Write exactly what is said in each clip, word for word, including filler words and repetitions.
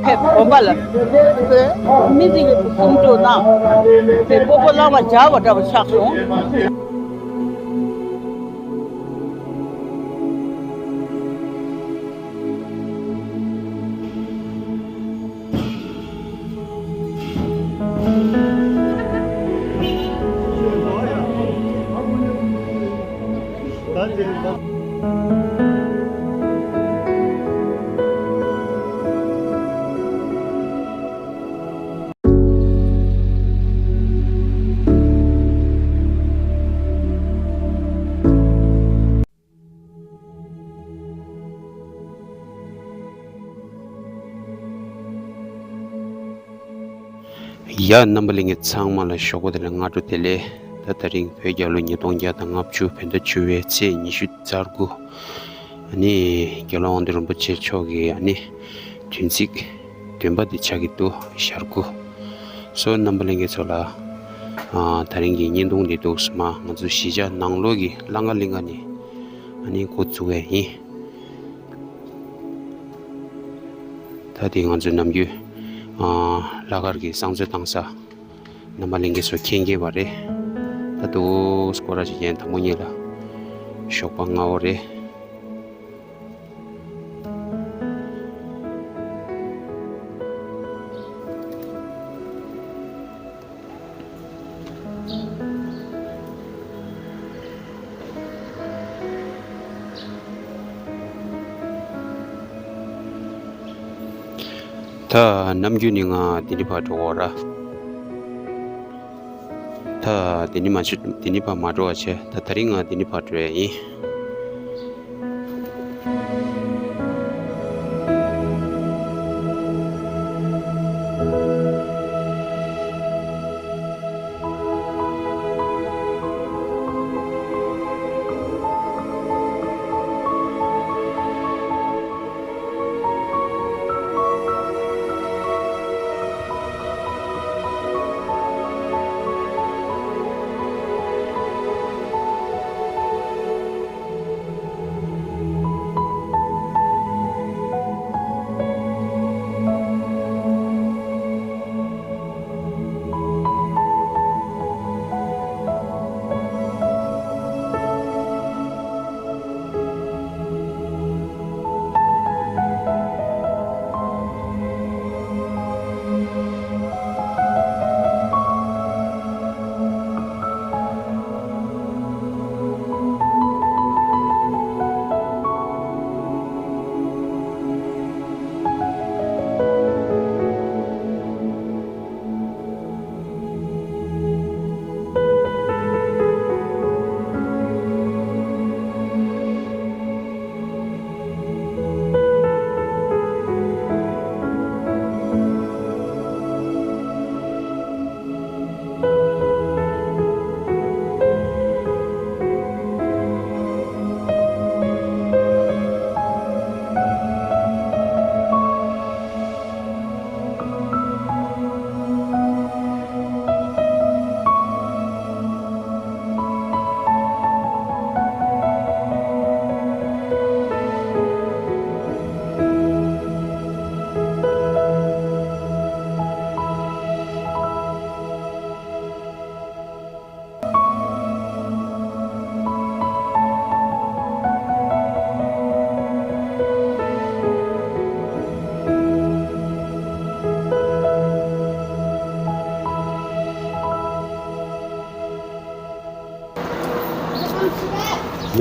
ཕེབས་དགོན་པ་ལ་མི་རིགས་ཀྱི་སྐོམ་འགྲོ་དང་ཕེབས་སྤོ་བོ་བླ་མ་མཇལ་བ་འདྲ་བ་ཆགས་སོང་། ཡ། རྣམ་པ་ལྷན་རྒྱས་ཚང་མ་ལ་ཞོགས་པ་དང་སྔ་དྲོ་བདེ་ལེགས། ད་དེ་རིང་བོད་རྒྱལ་ལོ་ཉིས་སྟོང་བརྒྱ་དང་ལྔ་བཅུ་བོད་ཟླ་བཅུ་པའི་ཚེས་ཉི་ཤུ་རྩ་དགུ། ཨ་ནི་རྒྱལ་བ་དབང་འདུས་རིན་པོ་ཆེ་མཆོག་གི་ཨ་ནི་དུས་ཚིགས་བདུན་པ་འདི་ཆགས་ཀྱི་འདུག་ཞག་དགུ། སོ་རྣམ་པ་ལྷན་རྒྱས་ཚོ་ལ་ཨ་དེ་རིང་གི་བརྙན་ཐུང་འདི་འདུག་སེ་མར་ང་ཚོ་གཞིས་ཆགས་ནང་ལོགས་ཀྱི་གླང་ག་གླིང་ག་ནས་ཨ་ནི་འགོ་བཙུགས་ཡ་ཡིན། ད་དེ་ང་ཚོའི་ནམ་རྒྱུན་ཨ་ལྷག་དཀར་གྱི་བསང་མཛོད་བཏང་ས། རྣམ་པ་ལྷན་རྒྱས་ཚོ་མཁྱེན་མཁྱེན་པ་རེད། ད་དུང་སྐོར་ར་ཅིག་ཡན་དང་པོ་ཉིད་ལ་ཞོགས་པ་སྔ་པོ་རེད། ད་ནམ་རྒྱུན་ནི་ང་འདི་ནི་ཕར་འགྲོ་གོ་ར། ད་འདི་ནི་མ་ཆུ་འདི་ནི་ཕར་མ་འགྲོ་བ་བྱས། ད་དེ་རིང་ང་འདི་ནི་ཕར་འགྲོ་ཡ་ཡིན།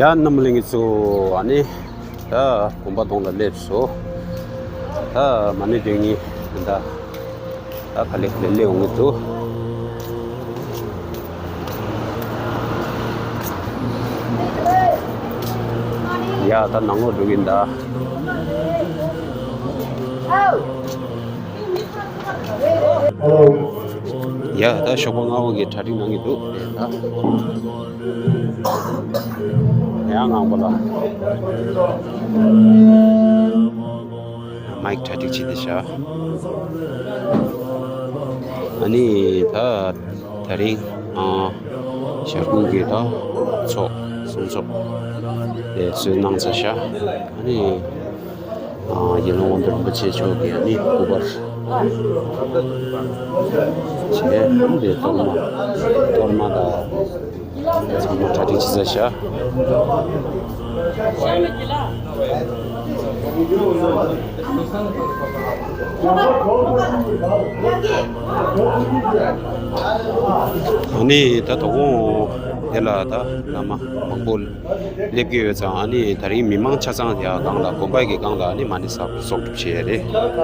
ཡ། རྣམ་པ་ལྷན་རྒྱས་ཚོ། ཨ་ནི་ད་དགོན་པ་གདོང་ལ་སླེབས་སོང་། ད་མ་ཎི་འདོན་མཁན་ད་ད་ག་ལེ་ག་ལེ་སླེབས་འོང་གི་འདུག་ཡ། ད་ནང་ལོགས་འགྲོ་གི་ཡིན་ད། ཡ། ད་ཞོགས་པ་སྔ་པོ་གི་གྲ་སྒྲིག་གནང་གི་འདུག་ད་ཡང་ངང་པ་ལ་མའིག་གྲ་སྒྲིག་བྱས་ཏེ་བཞག་ཨ་ནི་ད་དེ་རིང་ཨ་ཞག་དགུ་གི་ད་ཚོགས་གསུང་ཚོགས་དེ་ཚོ་གནང་ཚར་བཞག་ཨ་ནི། ཨ། ཡར་ལུང་དབང་འདུས་རིན་པོ་ཆེ་མཆོག་གི་ཨ་ནི་སྐུ་པར་བྱས། ཨ་ནི་དེ་གཏོར་མ། གཏོར་མ་དང་ཚང་མ་གྲ་སྒྲིག་བྱས་བཞག་ཨ་ནི་ད་དོ་དགོང་དེ་ལ་ད་བླ་མ་མང་པོ་སླེབས་ཀྱི་ཡོད་ཙང་། ཨ་ནི་དེ་རིང་མི་མང་ཆ་ཚང་དེ་སྒང་ལ། དགོན་པ་གི་སྒང་ལ་ཨ་ནི་མ་ཎི་གསོག་གསོག་སྒྲུབ་བྱེད་ཡ་རེད།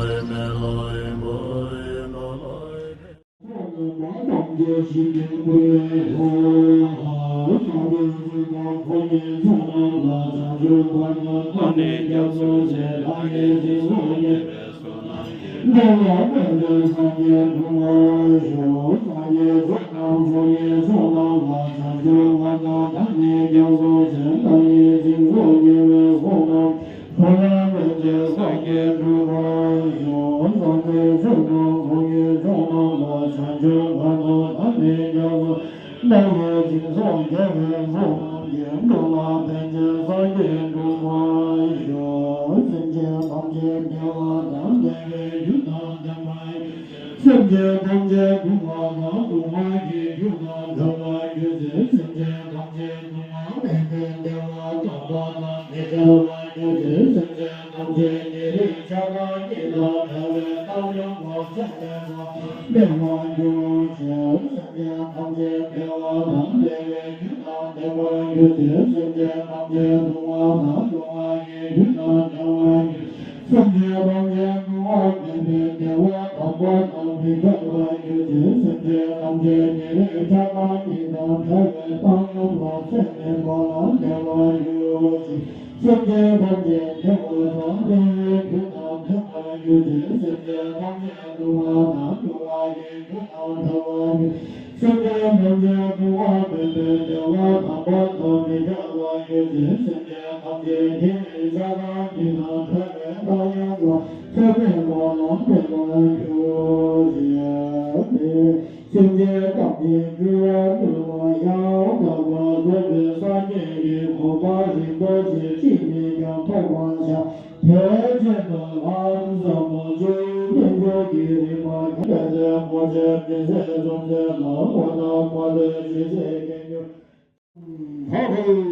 སེམས་ཅན་ཐམས་ཅད་སྡུག་བསྔལ་དང་སྡུག་བསྔལ་གྱི་རྒྱུ་དང་བྲལ་བར་གྱུར་ཅིག་སེམས་ཅན་ཐམས་ཅད་སྡུག་བསྔལ་མེད་པའི་བདེ་བ་དམ་པ་དང་མི་འབྲལ་བར་གྱུར་ཅིག་སེམས་ཅན་ཐམས་ཅད་ཉེ་རིང་ཆགས་སྡང་གཉིས་དང་བྲལ་བའི་བཏང་སྙོམས་ལ་ཚད་མེད་པ་མེད་པར་གྱུར་ཅིག་སེམས་ཅན་ཐམས་ཅད་བདེ་བ་དང་བདེ་བའི་རྒྱུ་དང་ལྡན་པར་གྱུར་ཅིག་སེམས་ཅན་ཐམས་ཅད་སྡུག་བསྔལ་དང་སྡུག་བསྔལ་གྱི་རྒྱུ་དང་བྲལ་བར་གྱུར་ཅིག་སེམས་ཅན་ཐམས་ཅད་སྡུག་བསྔལ་མེད་པའི་བདེ་བ་དམ་པ་དང་མི་འབྲལ་བར་གྱུར་ཅིག་སེམས་ཅན་ཐམས་ཅད་ཉེ་རིང་ཆགས་སྡང་གཉིས་དང་བྲལ་བའི་བཏང་སྙོམས་ལ་ཚད་མེད་པ་ལ་ལྡན་པར་གྱུར་ཅིག་སེམས་ཅན་ཐམས་ཅད་བདེ་བ་དང་བདེ་བའི་རྒྱུ་དང་ལྡན་པར་གྱུར་ཅིག་སེམས་ཅན་ཐམས་ཅད་སྡུག་བསྔལ་དང་སྡུག་བསྔལ་གྱི་རྒྱུ་དང་བྲལ་བར་གྱུར་ཅིག་སེམས་ཅན་ཐམས་ཅད་སྡུག་བསྔལ་མེད་པའི་བདེ་བ་དམ་པ་དང་མི་འབྲལ་བར་གྱུར་ཅིག་སེམས་ཅན་ཐམས་ཅད་ཉེ་རིང་ཆགས་སྡང་གཉིས་དང་བྲལ་བའི་བཏང་སྙོམས་ལ་ཚད་མེད་པ་ལ་ལྡན་པར་གྱུར་ཅིག་སེམས་ཅན་ཐམས་ཅད་འགྲོ་བ་ཡང་དག་པར་རྫོགས་པའི་སངས་རྒྱས་ཀྱི་གོ་འཕང་རིན་པོ་ཆེ་ཅི་ནས་ཀྱང་ཐོབ་པར་བྱ། དེ་བཞིན་དུ་ལམ་ཟབ་མོ་སྤྱོད་ཡུལ་རྣལ་འབྱོར་གྱི་རིམ་པ་ཁྱབ་པའི་ལྷ་མོ་ཆེ་མི་ཟད་གསུམ་ཆེན་ལ་གོ་ན་མ་ལུས་ཇི་སྲིད་མཁྱེན་གྱུར། ཧོ་ཧོ།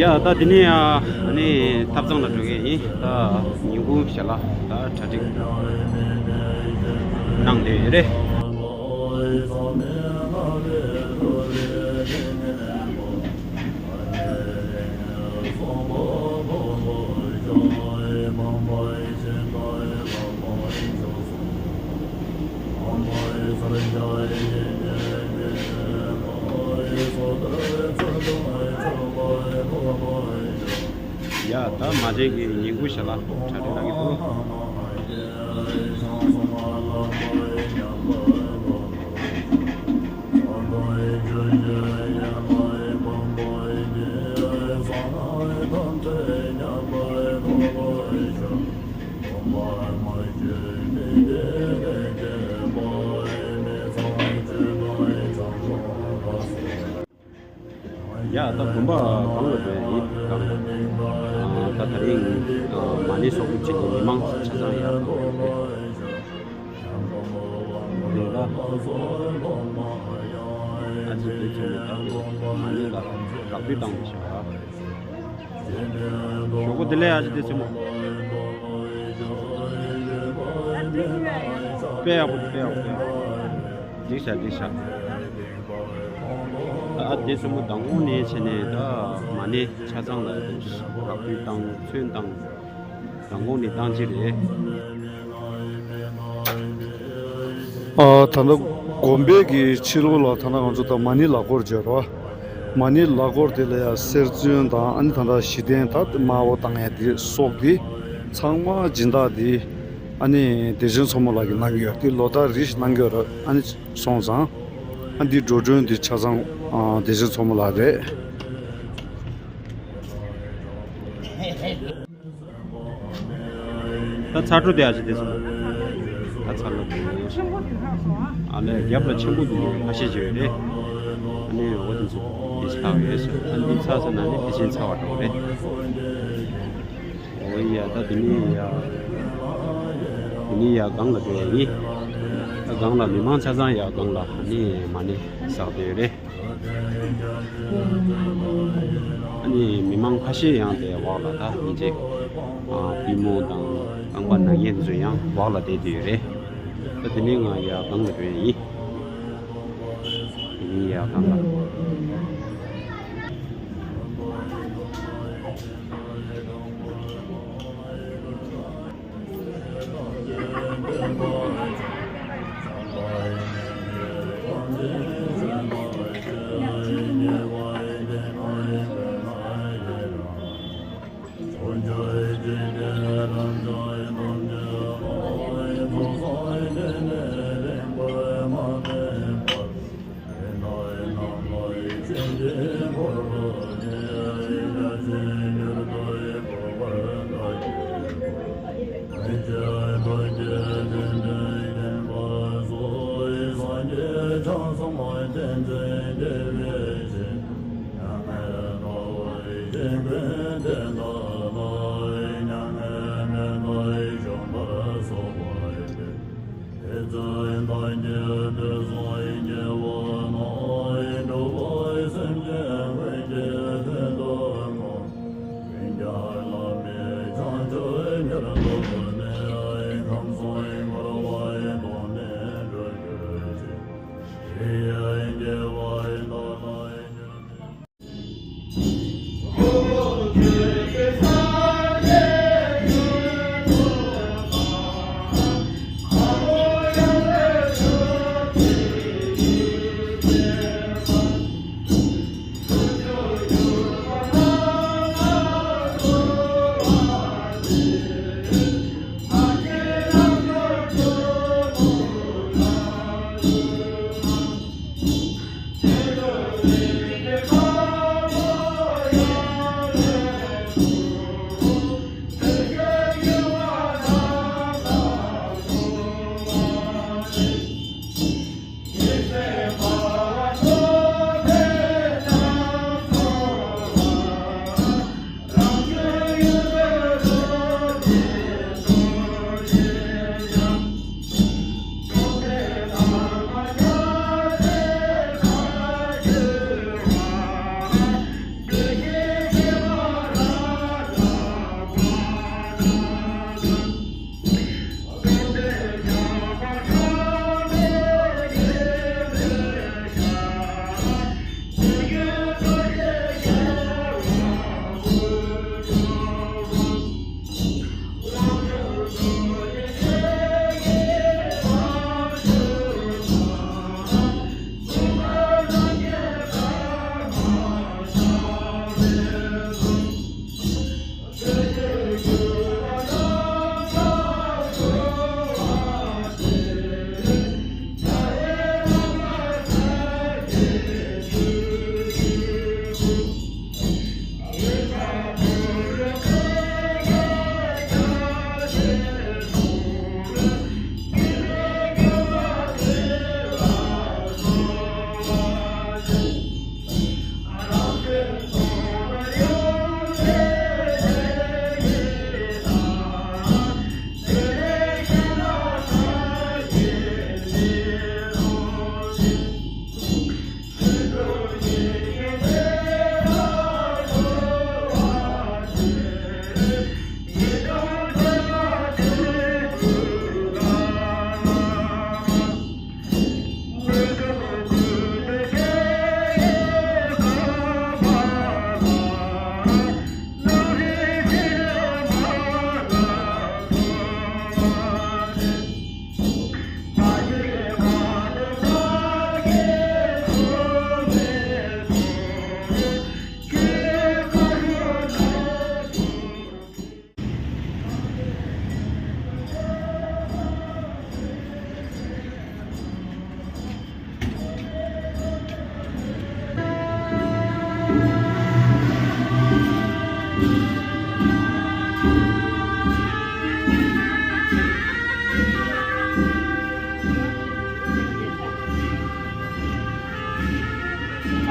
ཡ། ད་དེ་ནས་ཨ་ནི་ཐབ་ཚང་ལ་འགྲོ་གི་ཡིན། ད་ཉིན་གུང་ཞལ་ལག་ད་གྲ་སྒྲིག་གནང་བསྡད་ཡོད་རེད། ཡ། ད་མ་བྱན་གྱི་ཉིན་གུང་ཞལ་ལག་གྲ་སྒྲིག་གནང་གི་འདུག། ཡ། ད་དགོན་པ་གང་ལ་འགྲོ་ཡ་ཡིན། གང་ལ། ཨ། ད་དེ་རིང་ཨ་མ་ཎི་སོགས་ཀྱི་ཆེད་དུ་མི་མང་ཆ་ཚང་ཡར་གང་ལ་འགྲོ་ཡ། དེ་ལ་ཨ་ཅེ་དེ་ཚོ་ནས་ད་མ་ཎི་ལ་རག་པའི་བཏང་བཞག་ཞོགས་པ་བདེ་ལེགས། ཨ་ཅེ་དེ་ཚོ་མོ། དཔེ་ཡག་པོ། དཔེ་ཡག་པོ། དཔེ་ཡག་པོ། འགྲིག་ཤག་འགྲིག་ཤག་ཨ་དེ་ཚོ་མོ། མདང་དགོང་ནས་བྱས་ནས་ད་མ་ཎི་ཆ་ཚང་ལ་རག་པའི་བཏང་། ཚོན་བཏང་། མདང་དགོང་ནས་བཏང་གི་རེད། ཨ། ད་ལྟ་དགོན་པའི་གི་ཕྱི་ལོགས་ལ་ད་ལྟ་ང་ཚོ་ད་མ་ཎི་ལག་འཁོར་བརྗོད་རོགས། མ་ཎི་ལག་འཁོར་དེ་ལ་ཡ་གསེར་བཙོན་དང་། ཨ་ནི་ད་ལྟ་གཞི་རྟེན་ད་དམར་པོ་བཏང་ཡ་དེ་སོགས་དེ་ཚང་མ་སྦྱིན་བདག་དེ་ཨ་ནི་བདེ་ཆེན་མཚོ་མོ་ལགས་ཀྱིས་གནང་གི་ཡོད། དེ་ལོ་ལྟར་རེ་བཞིན་གནང་གི་ཡོད་རེད། ཨ་ནི་སོང་ཙང་ཨ་འདི་འགྲོ་གྲོན་དེ་ཆ་ཚང་ཨ་བདེ་ཆེན་མཚོ་མོ་ལགས་རེད། ད་ཚ་དྲོད་དེ་ཨ་ཅེ་དེ་སོང་། ད་ཚ་ལོ་དེ། ཨ་ལས། རྒྱབ་ལ་ཆེན་པོ་འདུག་ཁ་ཤས་ཅིག་ཡོད་རེད། ཨ་ནི་འོ་དེ་ཚོ་དེ་ཚ་བ་ཡོད་ཟེར། ཨ་ནི་ཚ་ས་ན་ནི་དེ་བཞིན་ཚ་བ་འགྲོ་རེད། འོ་ཡ། ད་དེ་ནི་ཡ། དེ་ནི་ཡ་སྒང་ལ་འགྲོ་ཡ་ཡིན། ད་སྒང་ལ་མི་མང་ཆ་ཚང་ཡ་སྒང་ལ་ཨ་ནི་མ་ཎི་བསགས་བསྡད་ཡོད་རེད། ཨ་ནི་མི་མང་ཁ་ཤས་ཡང་དེ་འོག་ལ་ད་སྙིང་རྗེ། ཨ། པུས་མོ་དང་རྐང་པ་ན་མཁན་ཚོ་ཡང་འོག་ལ་བསྡད་དེ་ཡོད་རེད། ད་དེ་ནས་ང་ཡར་སྒང་ལ་འགྲོ་ཡ་ཡིན། དེ་ནས་ཡར་སྒང་ལ།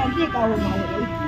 འདི་དགའ་བོ་མ་རེད།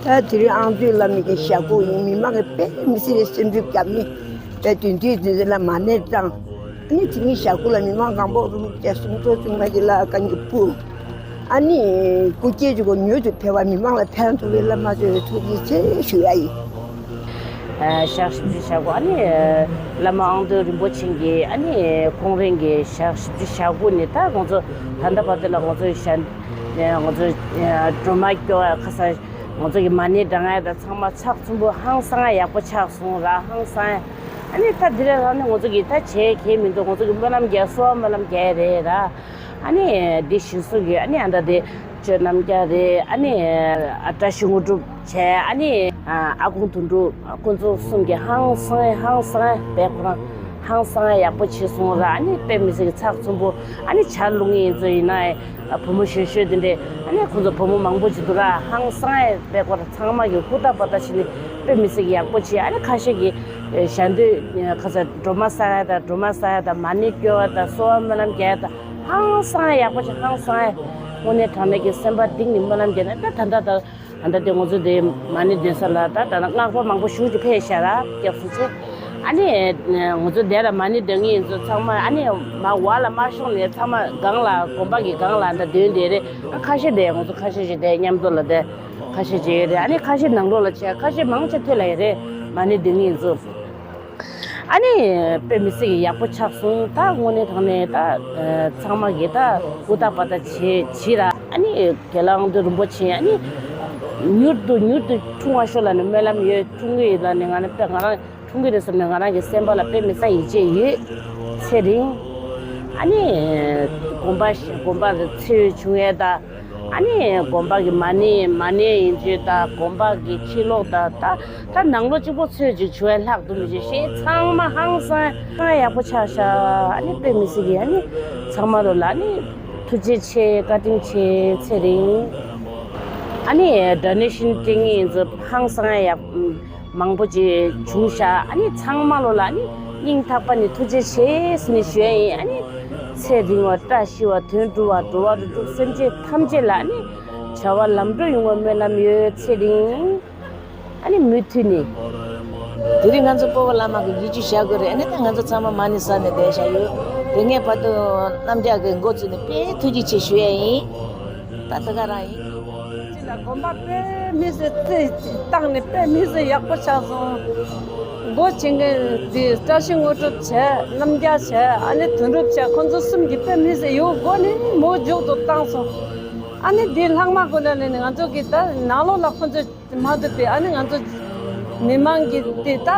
ད་དེ་རིང་ཨང་ཏོའི་བླ་མའི་གི་ཞབས་སྐུ་ཡིན། མི་མང་གི་དཔེ་མི་སྲིད་པའི་སེམས་ཤུགས་བརྒྱབ་ནས་དཔེ་དོན་དུས་དེ་ཚོ་ལ་མ་ཎི་བགྲངས། ཨ་ནི་དེ་རིང་ཞབས་སྐུ་ལ་མི་མང་གང་པོ་རུ་རུ་བྱས་གསུང་ཆོས་གསུང་མ་གི་ལ་བཀའ་འགྱུར་ཕུལ། ཨ་ནི་སྐུ་སྐྱེ་ཅིག་གོ་མྱུར་དུ་ཕེབས་པ་མི་མང་ལ་ཕན་ཐོགས་པའི་བླ་མ་ཚོས་ཐུགས་རྗེ་ཆེ་ཞུ་ཡ་ཡིན། ཨ་ཞག་བཞི་བཅུ་ཞག་དགུ་ཨ་ནི་བླ་མ་ཨང་ཏོ་རིན་པོ་ཆེ་གིས་ཨ་ནི་ཁོང་རང་གིས་ཞག་བཞི་བཅུ་ཞག་དགུ་ནས་ད་ང་ཚོ་ད་ལྟ་བར་དུ་ལ་ང་ཚོ་ཞག་ང་ཚོ་སྒྲོལ་མ་སྐྱོར་བ་ཁ་སང་ང་ཚོ་གི་མ་ཎི་བགྲང་ཡ་དང་ཚང་མ་ཚགས་ཚུད་པོ་ཧང་སང་ཡག་པོ་ཆགས་སོང་ར། ཧང་སང་ཨ་ནི་ད་འདི་རེད་ར། ནི་ང་ཚོ་གི་ད་བྱས་གལ་མི་འདུག་ང་ཚོ་གི་སྨོན་ལམ་རྒྱག་གསོལ་བ་སྨོན་ལམ་རྒྱག་ཡ་རེད་ར། ཨ་ནི་འདི་གཞི་བཟུང་གི་ཨ་ནི་ཨ་ད་དེ་ཆོས་རྣམ་རྒྱལ་རེད། ཨ་ནི་ཨ་བཀྲ་ཤིས་དངོས་གྲུབ་བྱས། ཨ་ནི་ཨ་ཁུང་དོན་གྲུབ་ཁོང་ཚོ་གསུམ་གྱི་ཧང་སང་ཧང་སང་བས་ཁོ་རང་ཧང་སང་ཡག་པོ་བྱས་སོང་ར། ཨ་ནི་དཔེ་མི་སྲིད་ཀྱི་ཚགས་ཚུད་པོ་ཨ་ནི་ཇ་བླུགས་ངེས་ཡིན་ཚོ་ཡིན་ན་བུ་མོ་གཞོན་གཞོན་དེ་འདྲས་ཨ་ནི་ཁོང་ཚོ་བུ་མོ་མང་པོ་ཅིག་འདུག་ར། ཧང་སང་བས་ཁོ་རང་ཚང་མ་གི་ཧུར་ཐག་པ་ཐག་བྱས་ནས་དཔེ་མི་སྲིད་ཀྱི་ཡག་པོ་བྱས། ཨ་ནི་ཁ་ཤས་ཀྱིས་ཞལ་འདོན་ཁ་ས་སྒྲོལ་མ་བསག་ཡ་དང་སྒྲོལ་མ་བསག་ཡ་དང་མ་ཎི་སྐྱོར་བ་དང་གསོལ་བ་སྨོན་ལམ་རྒྱག་ཡ་དང་། ཧང་སང་ཡག་པོ་ཅིག་ཧང་སང་ཡ། དངོས་གནས་དྲང་གནས་ཀྱི་སེམས་པ་གཏིང་ནས་སྨོན་ལམ་རྒྱག་ནས་ད་ད་ད་ད་ད་ལྟ་དེ་ང་ཚོ་དེ་མ་ཎི་འདོན་ས་ལ་ད་ད་ལྟ་སྔགས་པ་མང་པོ་ཞེ་ཅིག་ཕེབས་ཤག་ར། སྐྱབས་སུ་མཆི། ཨ་ནི་ང་ཚོ་དེ་ལ་མ་ཎི་འདོན་མཁན་ཡིན་ཚོ་ཚང་མ་ཨ་ནི་མ་བ་ལ་མ་ཤོང་ནས་ཚང་མ་སྒང་ལ་དགོན་པ་གི་སྒང་ལ་ད་འདོན་བསྡད་རེད། ཨ་ཁ་ཤས་དེ་ང་ཚོ་ཁ་ཤས་ཅིག་དེ་མཉམ་དུ་ལ་དེ་ཁ་ཤས་ཅིག་ཡོད་རེད། ཨ་ནི་ཁ་ཤས་ནང་ལོགས་ལ་བྱས་ཁ་ཤས་མང་ཆེ་ཐོན་ལ་ཡོད་རེད། མ་ཎི་འདོན་མཁན་ཡིན་ཚོ། ཨ་ནི་དཔེ་མི་སྲིད་ཀྱི་ཡག་པོ་ཆགས་སོང་། ད་དངོས་གནས་དྲང་གནས་ད་ཚང་མ་གིས་ད་ཧུར་ཐག་པ་ཐག་བྱེད་བྱེད་ར། ཨ་ནི་དགེ་ལགས་ཨང་ཏོ་རིན་པོ་ཆེ་ཨ་ནི་མྱུར་དུ་མྱུར་དུ་འཁྲུངས་པ་ཤོག་ལབ་ནས་སྨོན་ལམ་ཡོད། འཁྲུངས་ཀྱི་ཡོད་ལབ་ནས་ང་རང་དཔེ་ང་རང་འཁྲུངས་ཀྱི་རེད་བསམ་ནས་ང་རང་གི་སེམས་པ་ལ་དཔེ་མི་སྲིད་ཡིད་ཆེས་ཡོད། ཚེ་རིང་། ཨ་ནི་དགོན་པ་དགོན་པ་ལ་ཚེ་འཕོས་བྱུང་ཡས་ད། ཨ་ནི་དགོན་པ་གི་མ་ཎི་མ་ཎི་ཡིན་ཚུལ་དང་དགོན་པ་གི་ཕྱི་ལོགས་དང་ད་ད་ནང་ལོགས་གཅིག་པོ་ཚོས་ཅིག་བྱུང་བས་ལྷག་ཏུ་མི་བྱེད་ཞེས་ཚང་མ་ཧང་སང་ཧང་ཡག་པོ་ཆགས་ཤག་ཨ་ནི་དཔེ་མི་སྲིད་ཀྱི་ཨ་ནི་ཚང་མ་རོ་ལ་ཨ་ནི་ཐུགས་རྗེ་ཆེ། བཀའ་དྲིན་ཆེ། ཚེ་རིང་། ཨ་ནི་ཌོ་ནེ་ཤན་སྤྲད་མཁན་ཡིན་ཚུལ་ཧང་སང་ཡག་མང་པོ་ཅིག་བྱུང་ཤག་ཨ་ནི་ཚང་མ་ལོ་ལ་ཨ་ནི་སྙིང་ཐག་པ་ནས་ཐུགས་རྗེ་ཆེ་ཟེར་ནས་ཞུ་ཡ་ཡིན། ཨ་ནི་ཚེ་རིང་བ་བཀྲ་ཤིས་པ་དོན་འགྲུབ་པ་འགྲོ་བ་རིགས་དྲུག་སེམས་ཅན་ཐམས་ཅད་ལ་ཨ་ནི་བྱ་བ་ལམ་འགྲོ་ཡོང་བའི་སྨོན་ལམ་ཡོད། ཚེ་རིང་། ཨ་ནི་མུ་མཐུད་ནས། དེ་རིང་ང་ཚོ་སྤོ་བོ་བླ་མ་གི་ཡིད་ཆེས་བྱ་དགོས་རེད། ཨ་ནི་ད་ང་ཚོ་ཚང་མ་མ་ཎི་བསགས་ནས་བསྡད་བཞག་ཡོད། དེ་ངས་བར་དུ་རྣམ་རྒྱལ་གི་འགོ་བཙུགས་ནས་དཔེ་ཐུགས་རྗེ་ཆེ་ཞུ་ཡ་ཡིན། ད་ད་ག་རང་ཡིན། ཅི་ལ་དགོན་པ་དཔེ་མི་སྲིད་རྩེ་བཏང་ནས་དཔེ་མི་སྲིད་ཡག་པོ་ཆགས་སོང་། འགོ་བྱེད་མཁན་འདི་བཀྲ་ཤིས་དངོས་གྲུབ་བྱས། རྣམ་རྒྱལ་བྱས། ཨ་ནི་དོན་གྲུབ་བྱས། ཁོ་ཚོ་གསུམ་གྱིས་དཔེ་མི་སྲིད་ཡོད་སྒོ་ནས་མུ་མཇུག་ཏུ་བཏང་སོང་། ཨ་ནི་འདི་ལྷག་མ་ཀུན་ལ་ལས་ནས་ང་ཚོ་གི་ད་ནང་ལོགས་ལ་ཁོ་ཚོ་མ་ཐུབ་པས། ཨ་ནི་ང་ཚོ་མི་མང་གི་དེ་ད་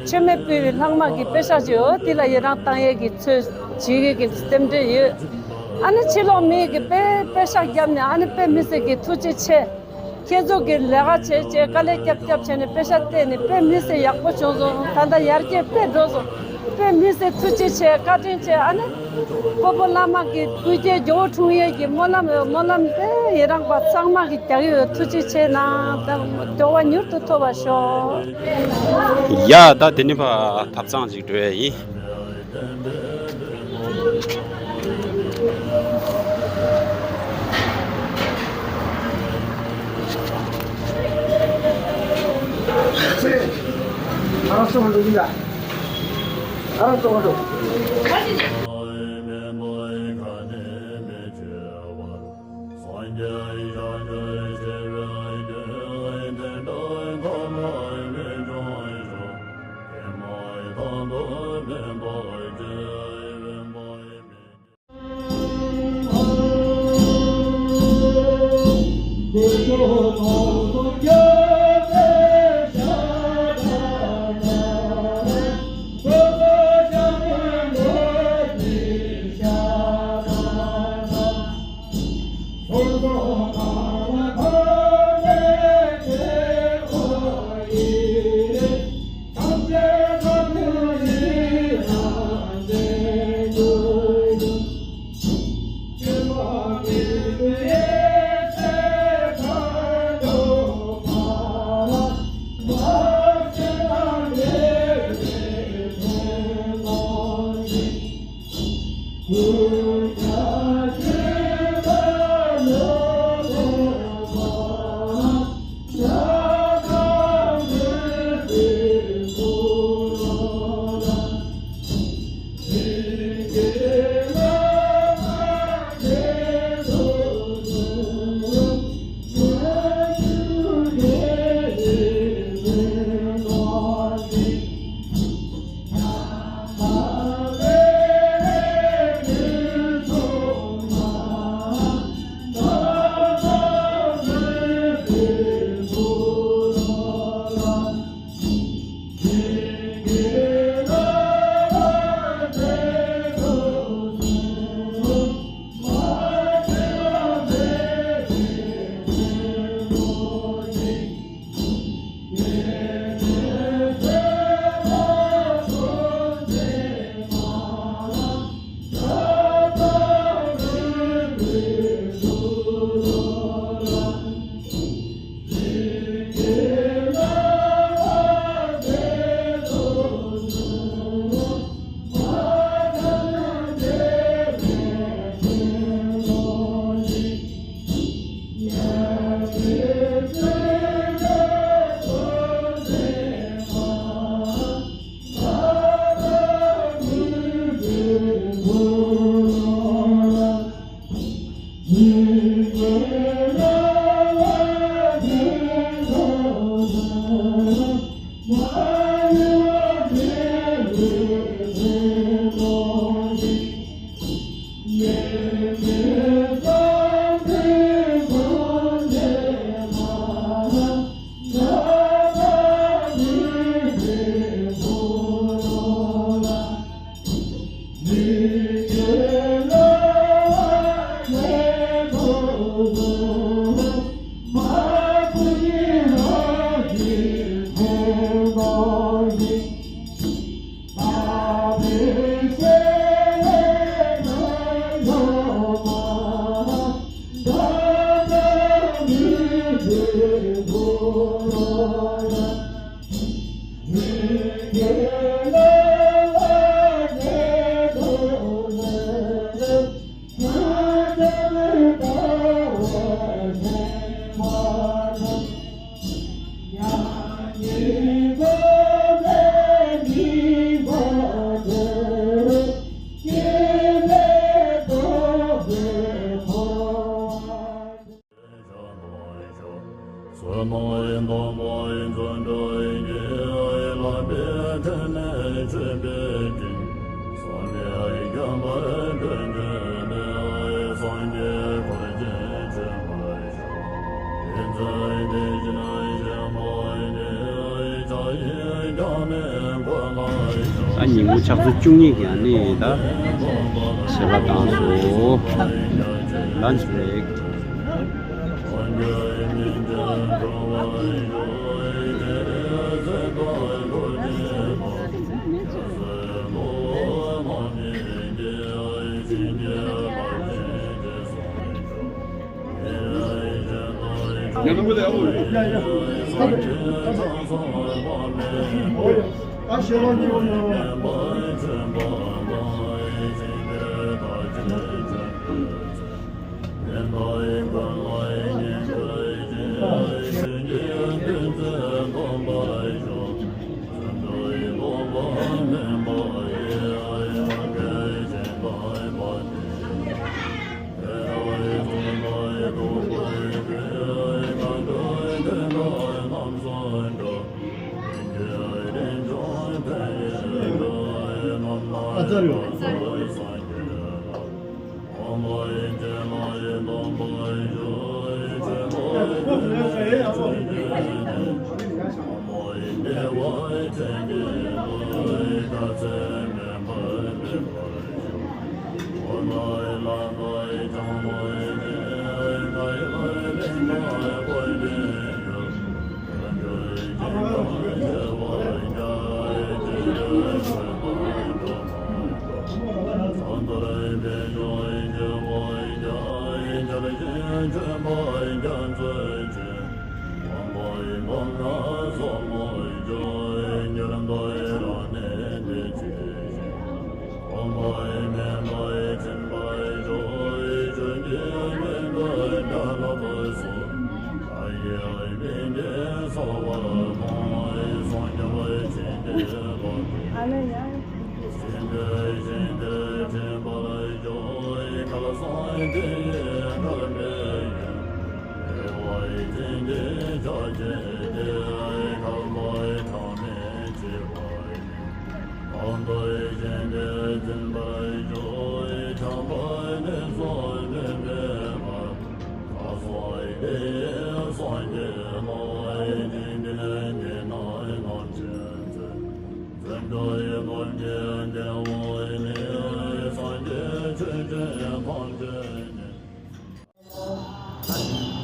མཆོད་མེ་ཕུལ་བའི་ལྷག་མ་གི་པེ་ཤག་ཅིག་ཡོད། དེ་ལ་ཡི་རང་བཏང་ཡས་ཀྱི་ཚོད་བྱེད་ཀྱི་གི་རྟེན་འབྲེལ་ཡོད། ཨ་ནི་ཕྱི་ལོགས་མི་གི་པེ་པེ་ཤག་བརྒྱབ་ནས་ཨ་ནི་དཔེ་མི་སྲིད་ཀྱི་ཐུགས་རྗེ་ཆེ། ཁྱེད་ཚོ་གི་ལས་ཀ་བྱས་བྱས་དཀའ་ལས་རྒྱབ་རྒྱབ་བྱས་ནས་པེ་ཤག་བལྟས་ནས་དཔེ་མི་སྲིད་ཡག་པོ་བྱུང་སོང་། ད་ལྟ་ཡར་རྒྱས་དཔེ་འགྲོ་སོང་། དཔེ་མི་སྲིད་ཐུགས་རྗེ་ཆེ། བཀའ་དྲིན་ཆེ། ཨ་ནི་སྤོ་བོ་བླ་མ་གི་སྐུ་སྐྱེ་ཇོ་བོ་འཁྲུངས་ཡས་ཀྱི་སྨོན་ལམ་ཡོད། སྨོན་ལམ་དཔེ་ཡི་རང་བ་ཚང་མ་གི་རྒྱག་གི་ཡོད། ཐུགས་རྗེ་ཆེ་གནང་། ད་སྐྱོ་བ་མྱུར་དུ་ཐོབ་པར་ཤོག་ཡ། ད་དེ་ནི་ཕ་ཐབ་ཚང་ཅིག་འགྲོ་ཡ་ཡིན། ད་ཉིན་མོ་ཕྱག་ཚོད་བཅུ་གཉིས་ཀྱི་ཨ་ནི་ད་ཞལ་པར་བཏང་སོང་། Lunch break.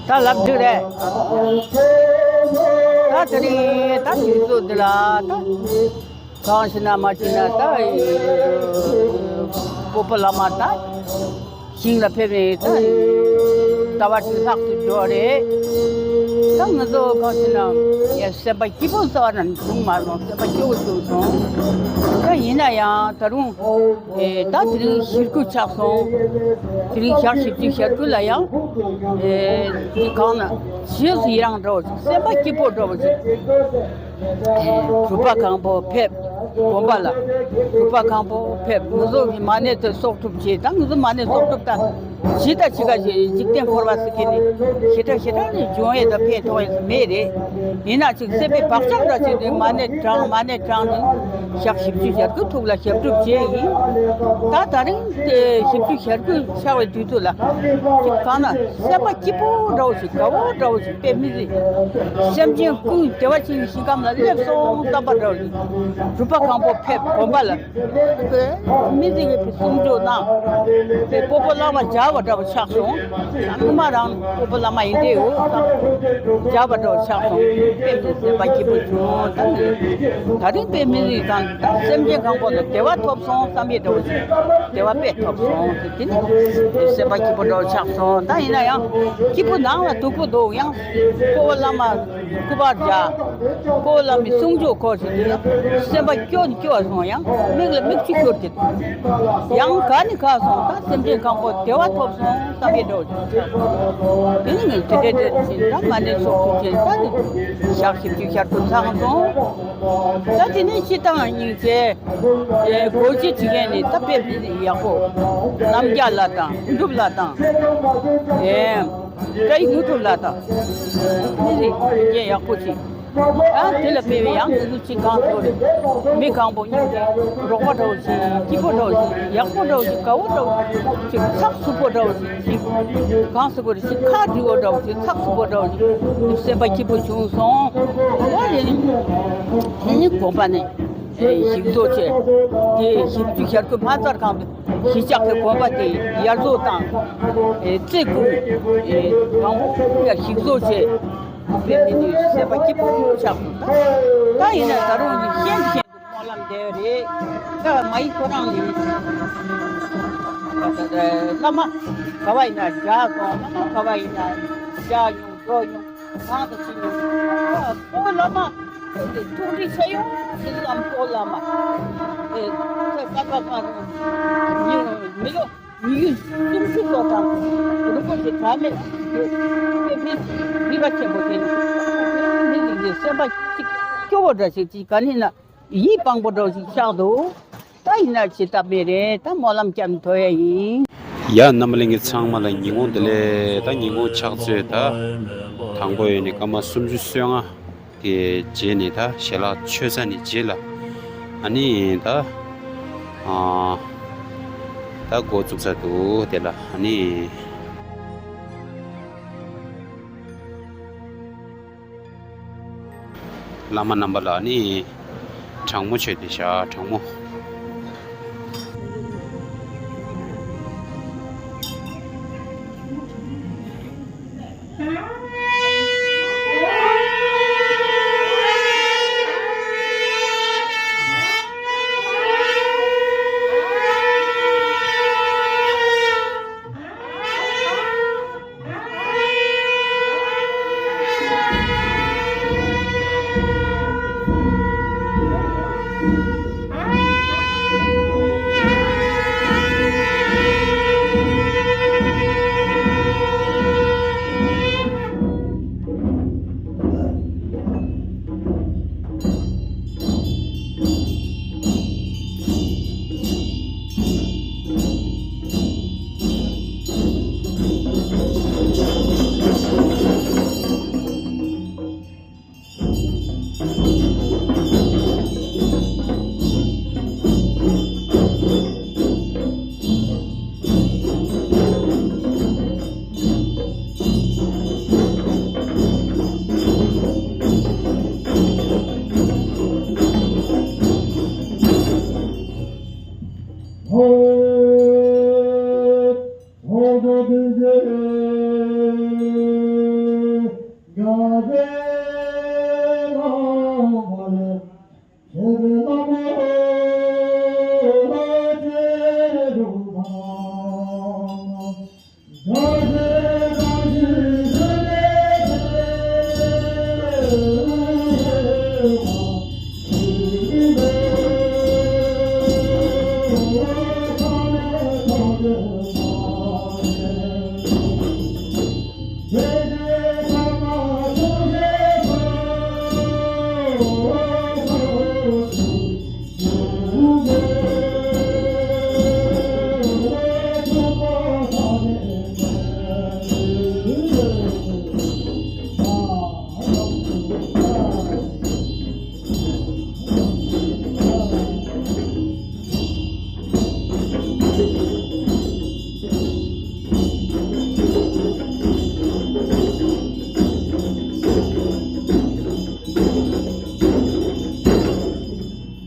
ད་ལབ་འགྲིག་རེད། ད་དེ་རིང་ད་དུས་ཚོད་འདི་ལ་ད་གང་ཞིག་ན་མ་ཅིག་ན་ད་སྤོ་བོ་བླ་མ་ད་ཞིང་ལ་ཕེབས་ནས་ད་ཟླ་བ་གཅིག་ལྷག་ཏུ་འགྲོ་རེད། ད་ང་ཚོ་གང་ཞིག་ན་ཡ་སེམས་པ་སྐྱིད་པོ་རྩ་བ་ནས་བྱུང་མ་སོང་། སེམས་པ་སྐྱོ་བོ་བྱུང་སོང་། ད་ཡིན་ན་ཡང་ད་རུང་ཨེ་ད་དེ་རིང་ཞེ་དགུ་ཆགས་སོང་། དེ་རིང་ཞག་བཞི་བཅུ་ཞེ་དགུ་ལ་ཡང་ཨེ་དེ་གང་ན་ཞེས་སུ་ཡི་རང་འདྲ་བོ་ཞིག་སེམས་པ་སྐྱིད་པོ་འདྲ་བོ་ཞིག་ཨེ་གྲུབ་པ་གང་པོ་ཕེབས། དགོན་པ་ལ་གྲུབ་པ་གང་པོ་ཕེབས། ང་ཚོ་གི་མ་ཎི་དེ་གསོག་སྒྲུབ་བྱེད། ད་ང་ཚོ་མ་ཎི་གསོག་སྒྲུབ་ད་ཇི་ལྟ་ཇི་ག་ཞིག་འཇིག་རྟེན་འཁོར་བ་ཟེར་མཁན་ནི་ཞེ་དྲག་ཞེ་དྲག་ནི་འབྱུང་ཡས་དང་ཕན་ཐོགས་ཡས་མེད་རེད། ཡིན་ན་ཅིག་སེམས་པའི་བག་ཆགས་འདྲ་ཅིག་དེ་མ་ཎི་བགྲངས་མ་ཎི་བགྲངས་ནས་ཞག་བཞི་བཅུ་ཞེ་དགུ་ཐུག་ལ་ཞབས་སྒྲུབ་བྱས་ཡིན། ད་ད་རིང་དེ་བཞི་བཅུ་ཞེ་དགུ་ཆགས་པའི་དུས་ཚོད་ལ་ཅིག་གང་ན་སེམས་པ་སྐྱིད་པོ་འདྲ་བོ་ཞིག་དགའ་བོ་འདྲ་བོ་ཞིག་དཔེ་མི་སྲིད། སེམས་ཅན་ཀུན་བདེ་བ་ཅན་གྱི་ཞིང་ཁམས་ལ་སླེབས་སོང་བསམ་པ་འདྲ་བོ་ཞིག་གྲུབ་པ་གང་པོ་ཕེབས། དགོན་པ་ལ་མི་ཟིག་གིས་གསུང་ཆོས་གནང་། དེ་སྤོ་བོ་བླ་མ་མཇལ་བ་འདྲ་བོ་ཆགས་སོང་། ད་སྔོན་མ་རང་སྤོ་བོ་བླ་མ་ཡིན་དེ་འོ་ད་མཇལ་བ་འདྲ་བོ་ཆགས་སོང་། དཔེ་མི་སྲིད་སེམས་པ་སྐྱིད་པོ་བྱུང་། ད་ནི་ད་རིང་དཔེ་མི་སྲིད་དང་ད་སེམས་ཅན་གང་པོ་ལ་བདེ་བ་ཐོབ་སོང་བསམ་ཡས་འདྲ་བོ་ཞིག་བདེ་བ་དཔེ་ཐོབ་སོང་། དེ་དེ་ནི་སེམས་པ་སྐྱིད་པོ་འདྲ་བོ་ཆགས་སོང་། ད་ཡིན་ན་ཡང་སྐྱིད་པོ་ནང་ལ་སྡུག་པོ་འདུག་ཡང་སྤོ་བོ་བླ་མ་སྐུ་པར་རྒྱག་སྤོ་བོ་བླ་མའི་གསུང་ཆོས་གོ་ཞིག་དུས་སེམས་པ་སྐྱོ་ནས་སྐྱོ་བ་སོང་། ཡང་མིག་ལ་མིག་ཆུ་ཤོར་གྱི་འདུག་ཡང་ག་ནས་ག་སོང་། ད་སེམས་ཅན་གང་པོ་བདེ་བ་ཐོབ་སོང་བསམ་པའི་འདྲ་བོ་ཞིག་ཆགས་སོང་། དེ་ནི་ངས་དེ་འདྲའི་འདྲ་ཞིག་ད་མ་ཎི་སོགས་ཐུགས་ཆེན་ད་ནི་ཞག་བཞི་བཅུ་ཞེ་དགུ་ཚང་སོང་། ད་དེ་ནས་སྤྱིར་བཏང་སྙིང་རྗེ་ཨེ་སྒོ་འབྱེད་བྱེད་མཁན་ནི་ད་དཔེ་མི་ཡག་པོ། རྣམ་རྒྱལ་ལགས་དང་འབྲུག་ལགས་དང་། ཨེ། བཀྲ་ཡི་དངོས་གྲུབ་ལགས་དང་། མི་རིགས་རྒྱན་ཡག་པོ་ཅིག་ད་དེ་ལ་དཔེ་བའི་ཡང་དེ་ཚོ་ཅིག་གང་ཐོག་རེད། མི་གང་པོ་སྙིང་རྗེ་རོགས་པ་འདྲ་བོ་ཅིག་སྐྱིད་པོ་འདྲ་བོ་ཅིག་ཡག་པོ་འདྲ་བོ་ཅིག་དགའ་བོ་འདྲ་བོ་ཅིག་ཚགས་ཚུད་པོ་འདྲ་བོ་ཅིག་ཅིག་གང་ཟེར་དགོས་རེད། ཅིག་ཁ་འདྲི་བོ་འདྲ་བོ་ཅིག་ཚགས་ཚུད་པོ་འདྲ་བོ་ཅིག་སེམས་པ་སྐྱིད་པོ་བྱུང་སོང་། འོ་རེད། དེ་ནི་དགོན་པ་ནས་ཞིག་གསོ་བྱས། དེ་བཞི་བཅུ་ཞེ་དགུ་མ་ཚར་གང་དུ། གཞིས་ཆགས་ཀྱི་དགོན་པ་དེ་ཡར་བཟོ་དང་། ཨེ་རྩེ་དགུ་ཨེ་དང་པོ་ཡར་ཞིག་བཟོ་བྱས། དཔེ་མི་སྲིད་སེམས་པ་སྐྱིད་པོ་ཆགས་སོང་། ད་ད་ཡིན་ན་ད་རུང་ནི་ཤེས་ཤེས་སྨོན་ལམ་འདེབས་རེད། ད་མ་ཡིག་ཁོ་རང་ལས་བླ་མ་ག་བ་ཡིན་ན་མཇལ་སོང་། བླ་མ་ག་བ་ཡིན་ན་མཇལ་ཡོང་འགྲོ་ཡོང་། གང་དུ་ཕྱིན་ཡོང་། ཨ་ཁོ་བླ་མ་ཐུགས་རྗེ་ཆེ་ཡོང་། དེ་ལམ་ཁོ་བླ་མ་ཨེ་ཁོ་ས་ཁ་ཁ་ཉིན་མི་ལོ་ཉི་ཤུ་སུམ་ཅུ་སོ་ཐམ་རིན་པོ་ཆེ་གྲངས་མེད་ཡོད། དེ་མི་མི་བ་ཆེན་པོ་དེ་ནི་མི་ལ་ཡི་སེམས་པ་གཅིག་སྐྱོ་བོ་འདྲ་ཞིག་ཅིག་ག་ནི་ན་ཡིད་སྤང་པོ་འདྲ་ཞིག་ཆགས་འདུག་ད་ཡིན་ན་ཇི་ལྟ་མེད་རེད། ད་སྨོན་ལམ་བརྒྱབ་ཐོ་ཡ་ཡིན། ཡ་རྣམ་པ་ལྷན་རྒྱས་ཚང་མ་ལ་ཉིན་གུང་བདེ་ལེགས། ད་ཉིན་གུང་ཕྱག་ཚོད་ད་དང་པོ་ཡོད་ནི་སྐར་མ་སུམ་ཅུ་སོ་ལྔ་གི་རྗེས་ནས་ད་ཞལ་ལག་མཆོད་ཚར་ནི་རྗེས་ལ་ཨ་ནི་ད་ཨ་ད་འགོ་བཙུགས་ཚར་འདུག་དེ་ལ་ཨ་ནི། བླ་མ་རྣམ་པ་ལ་ནི་གྲང་མོ་མཆོད་དེ་བཞག་གྲང་མོ།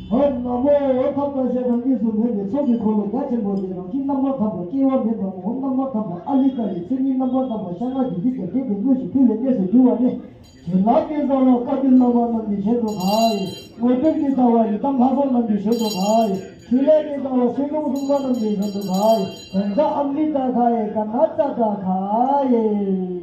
ཧོ། ན་མོ། ཐབས་དང་ཤེས་རབ་གཉིས་སུ་མེད་པའི་ཚོགས་ཀྱི་འཁོར་ལོ་རྒྱ་ཆེན་པོ་དེ་རང་བཞིན་རྣམ་པར་དག་པ། སྐྱེ་བ་མེད་པ། ངོ་བོ་རྣམ་པར་དག་པ། ཨ་ལི་ཀ་ལི། མཚན་ཉིད་རྣམ་པར་དག་པ། ཤ་ལྔ་བདུད་རྩི་དང་འདྲེས་པའི་དངོས་སུ་ཕུལ་བའི་གནས་སུ་གྱུར་པ་ནི། བྱིན་རླབས་ཀྱི་རྩ་བ་བཀའ་བརྒྱུད་བླ་མ་རྣམས་ཀྱི་ཞལ་དུ་ཕུལ། དངོས་གྲུབ་ཀྱི་རྩ་བ་ཡི་དམ་ལྷ་ཚོགས་རྣམས་ཀྱི་ཞལ་དུ་ཕུལ། ཕྲིན་ལས་ཀྱི་རྩ་བ་ཆོས་སྐྱོང་སྲུང་མ་རྣམས་ཀྱི་ཞལ་དུ་ཕུལ། བཛྲ་ཨ་མྲྀ་ཏ་ཁཱ་ཡེ། ཀ་ན་ཙ་ཏ་ཁཱ་ཡེ།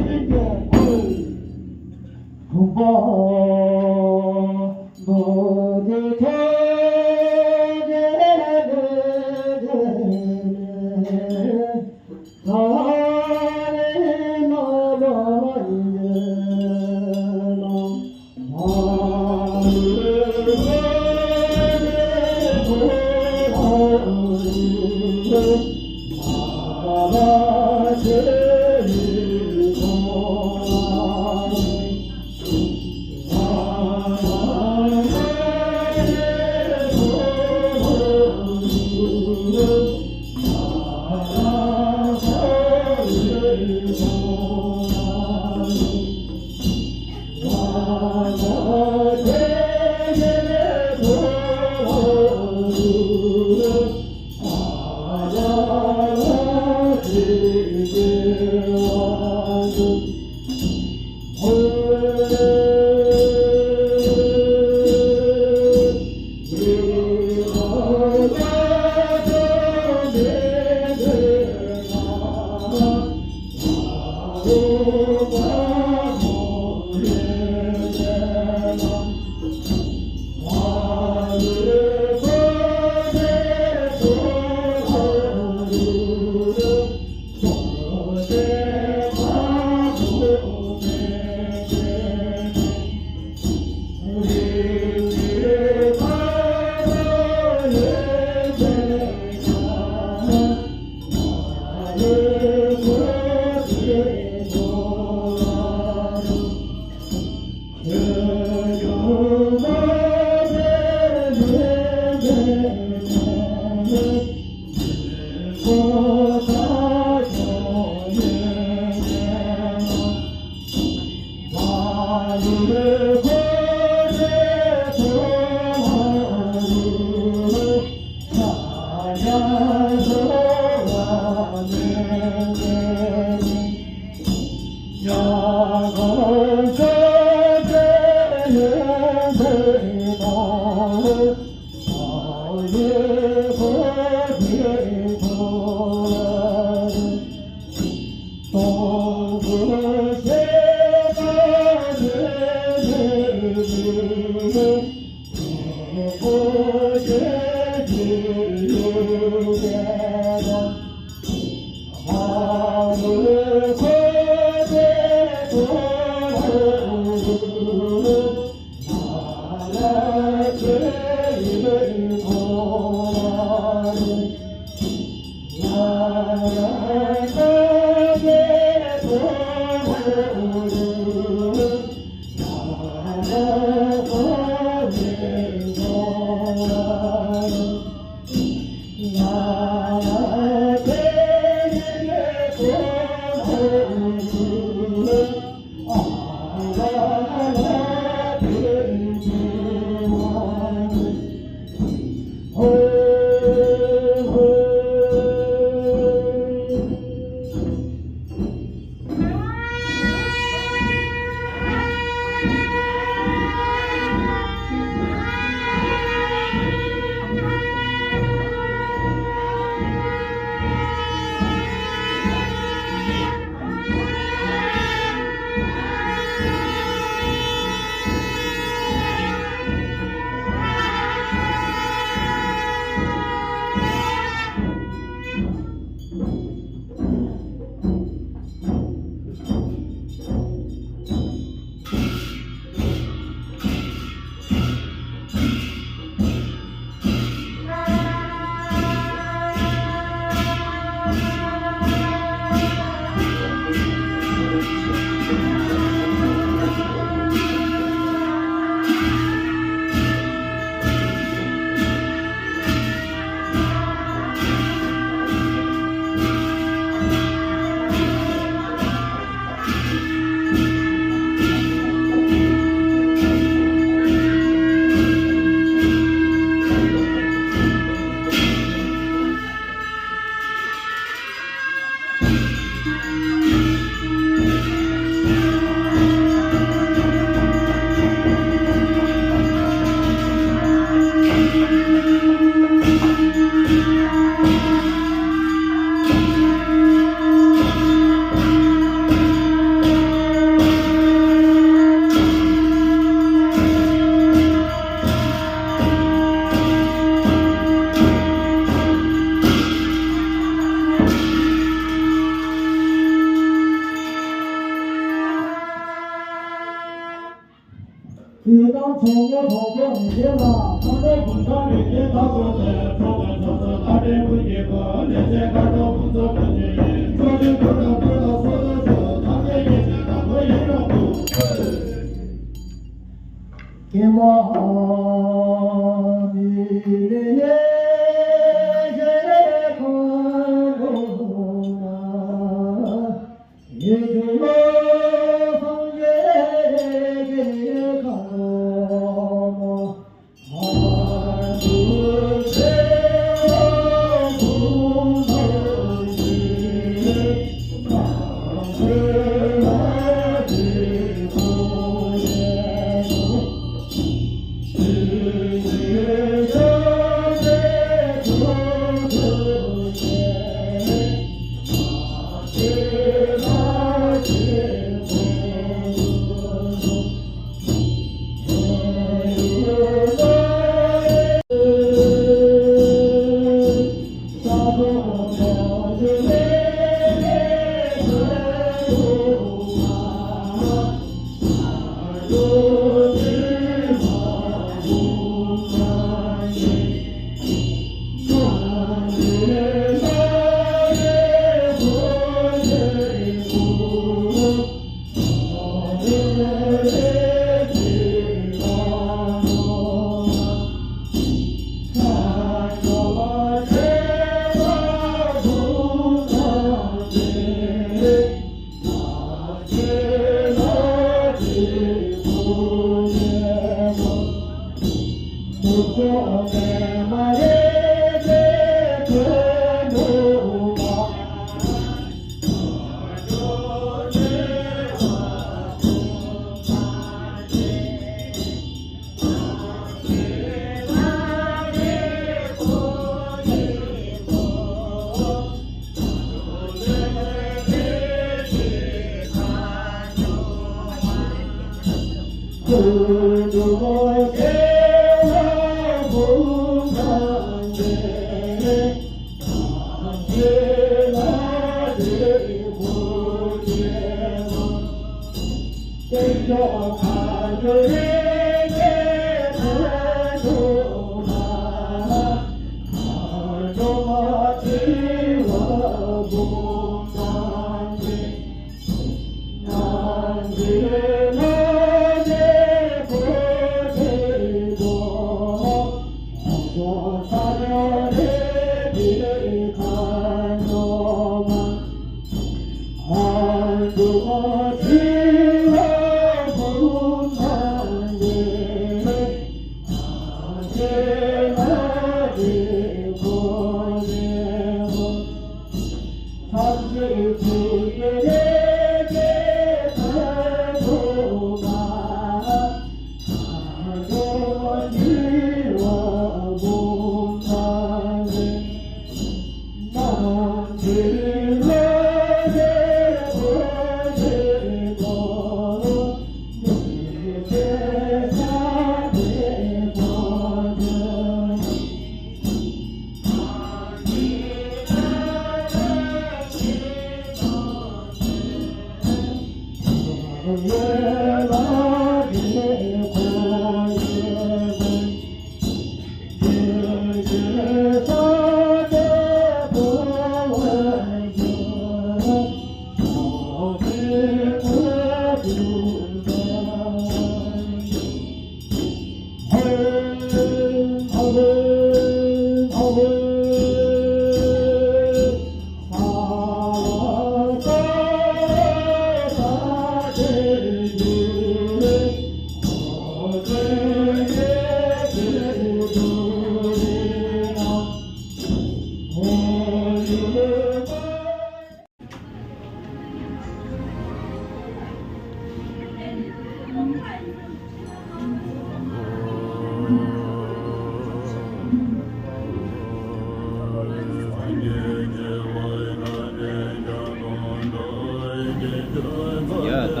ཡ་ད།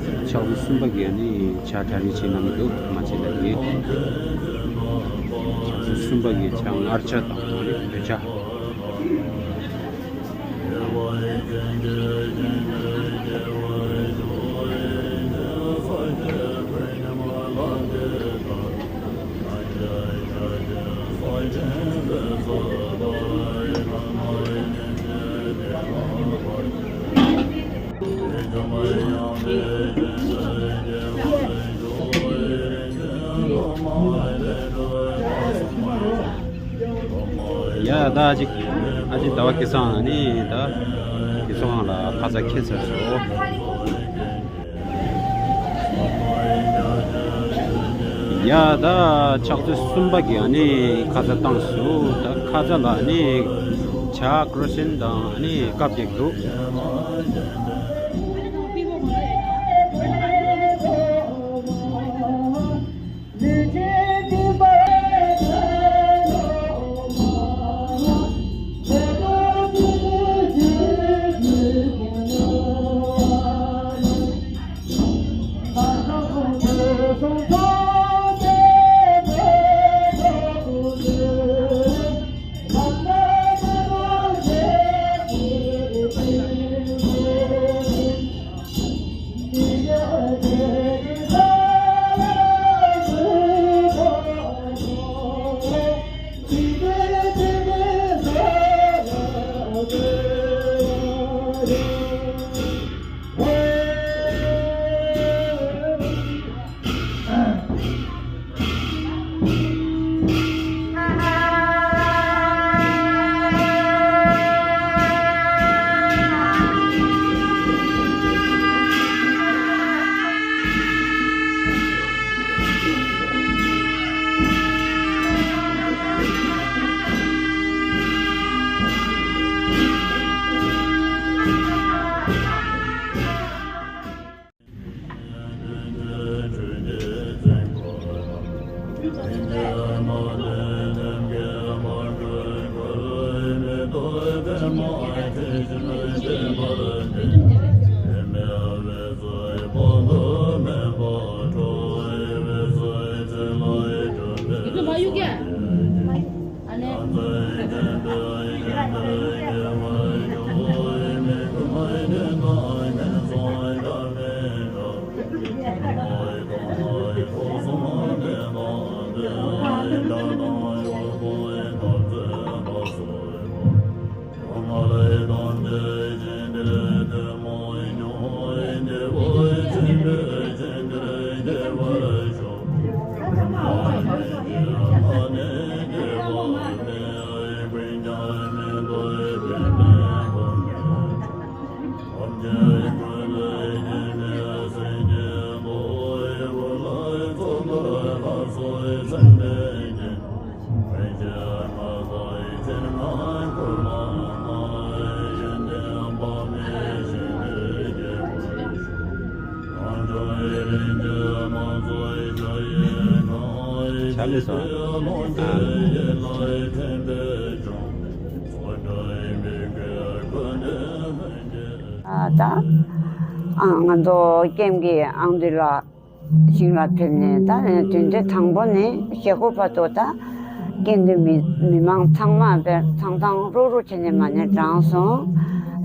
ཕྱག་ཚོད་གསུམ་པ་གི་ནི་ཇ་གྲ་རེ་བྱེད་གནང་གི་འདུག་མ་བྱེད་ལ་ཡིན། ཕྱག་ཚོད་གསུམ་པ་གི་ཇ་མངར་ཇ་དང་ཨ་ནི་འབོལ་ཇ། ཡ་ད་ཨ་ཅིག་ཨ་ཅིག་ཟླ་བ་སྐལ་བཟང་ནི་ད་སྐལ་བཟང་ལ་ཁ་ཚ་ཁྱེར་ཚར་སོང་། ཡ་ད་ཕྱག་ཚོད་གསུམ་པ་གི་ཨ་ནི་ཁ་ཚ་བཏང་སོང་། ད་ཁ་ཚ་ལ་ཨ་ནི་ཇ་ཀྲོ་སན་དང་ཨ་ནི་ཀབ་ཀེག་འདུག་ཆ་མེད་སོང་། ཨ། ད་ཨ་ང་ཚོ་ཀེམ་གྱི་ཨང་འདི་ལ་ཞིང་ལ་ཕེབས་ནས། ད་དེ་འདྲའི་དང་པོ་ནས་ཞེ་པོ་བར་དུ་ད་ཀེམ་གྱི་མི་མི་མང་ཚང་མ་བས་ཚང་ཚང་རུག་རུག་བྱས་ནས་མ་ཎི་བགྲངས་སོང་།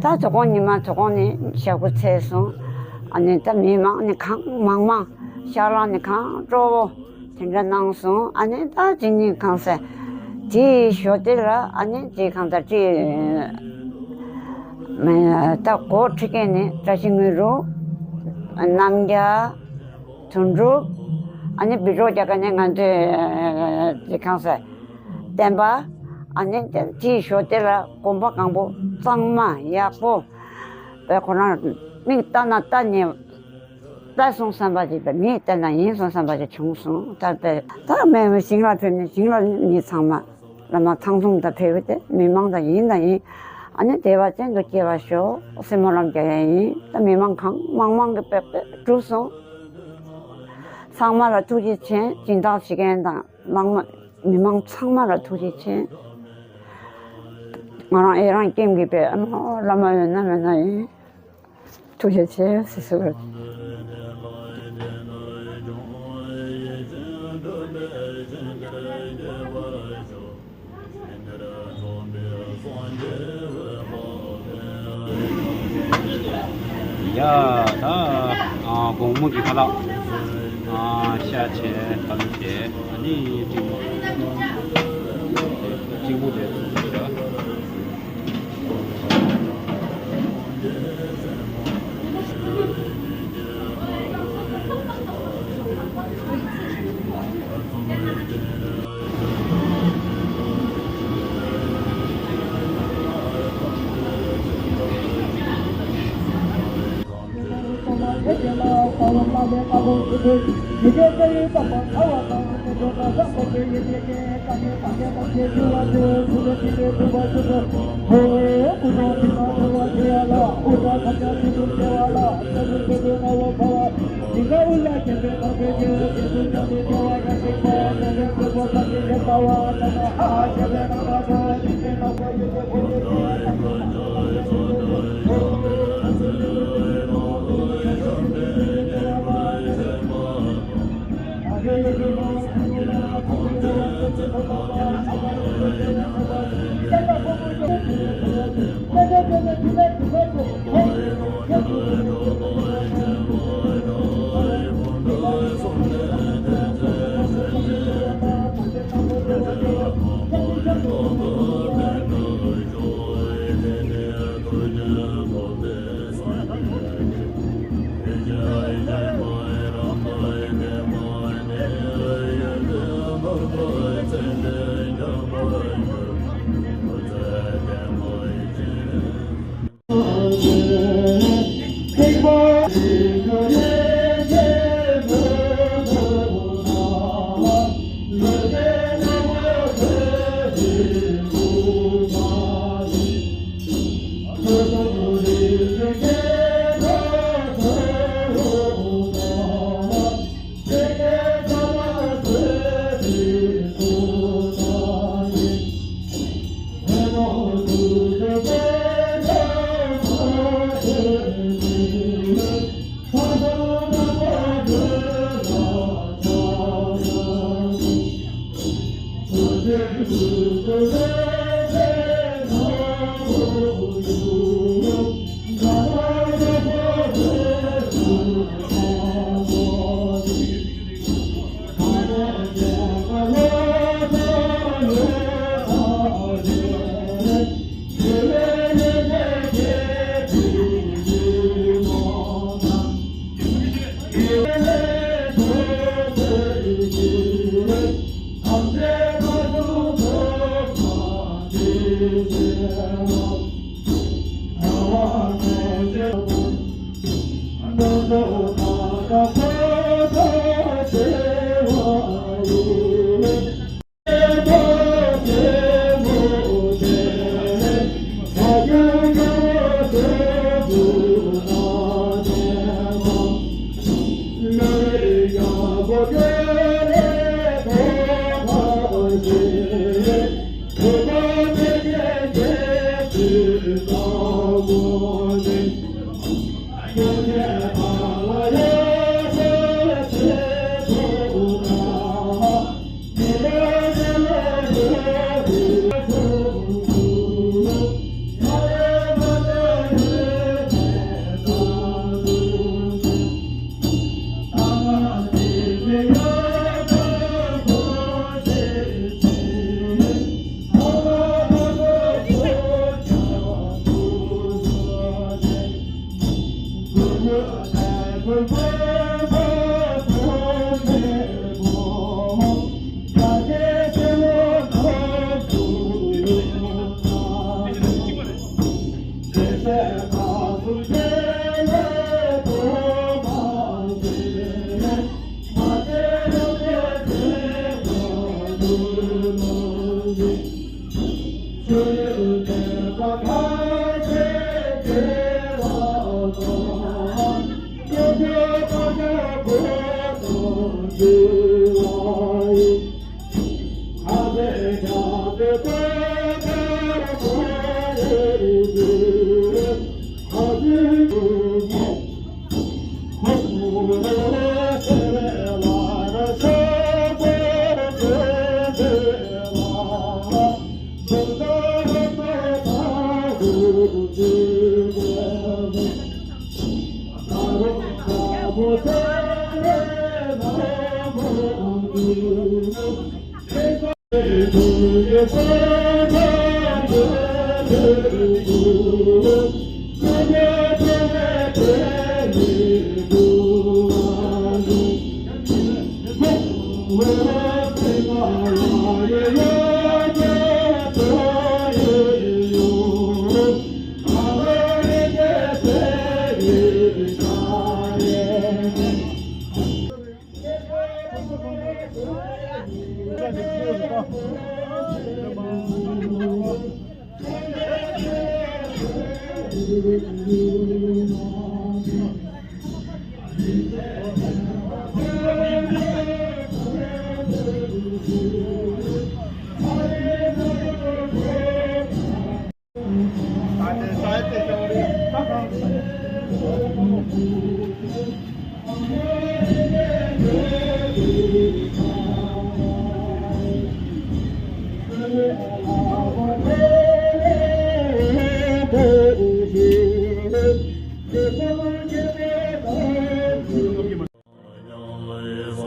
ད་དོ་དགོང་ཉི་མ་དོ་དགོང་ནས་ཞག་པོ་ཚད་སོང་། ཨ་ནི་ད་མི་མང་ནི་གང་མང་མང་ཤག་ལང་ནི་གང་སྤྲོ་བོ་དེ་འདྲ་གནང་སོང་། ཨ་ནི་ད་དེ་ནི་གང་ཟེར། དེའི་ཞོར་དེ་ལ་ཨ་ནི་དེ་གང་ཟེར་ཅི། ད་སྒོ་ཁྲིད་མཁན་ནི་བཀྲ་ཤིས་དངོས་གྲུབ། རྣམ་རྒྱལ། དོན་གྲུབ། ཨ་ནི་བི་རོ་རྒྱ་གར་ནས་ང་ཚོའི་དེ་གང་ཟེར། བསྟན་པ། ཨ་ནི་དེའི་ཞོར་དེ་ལ་གོམ་པ་གང་པོ་གཙང་མ་ཡག་པོ། བས་ཁོ་རང་མིག་ལྟ་ན་ལྟ་ཉེ། ལྟ་སོང་བསམ་པ་ཅིག་དང་མིས་བལྟས་ན་ཡིན་སོང་བསམ་པ་ཅིག་བྱུང་སོང་། ད་ལྟ་ད་མེད་ཞིང་ལ་ཕེབས་ནས་ཞིང་ལ་མི་ཚང་མ་བླ་མ་ཚང་འཛོམས་དང་ཕེབས་ཏེ་མི་མང་དང་ཡིན་དང་ཡིན། ཨ་ནི་བདེ་བ་ཅན་དུ་སྐྱེ་བར་ཤོག་སྲིན་མོ་ལ་མཇལ་ཡ་ཡིན། ད་མི་མང་གང་མང་མང་གི་དཔེ་དཔེ་གྲུབ་སོང་། ཚང་མ་ལ་ཐུགས་རྗེ་ཆེ། སྦྱིན་བདག་བྱེད་མཁན་དང་བླ་མ་མི་མང་ཚང་མ་ལ་ཐུགས་རྗེ་ཆེ། ང་རང་ཨེ་རང་ཀེམ་གི་པའི་ཨ་ནོ་བླ་མ་ཡོད་ན་མེད་ན་ཡིན། ཐུགས་རྗེ་ཆེ་ཟེར་ཟེར་བ། ཡ་ད་ཨ་དགོང་མོ་གི་ཁ་ལག་ཨ་ཤ་བྱས་ད་ལུ་བྱས་ཨ་ནི་གཅིག་མོ་གཅིག་མོ་དེ་ཚུགས་ཀྱི་ར།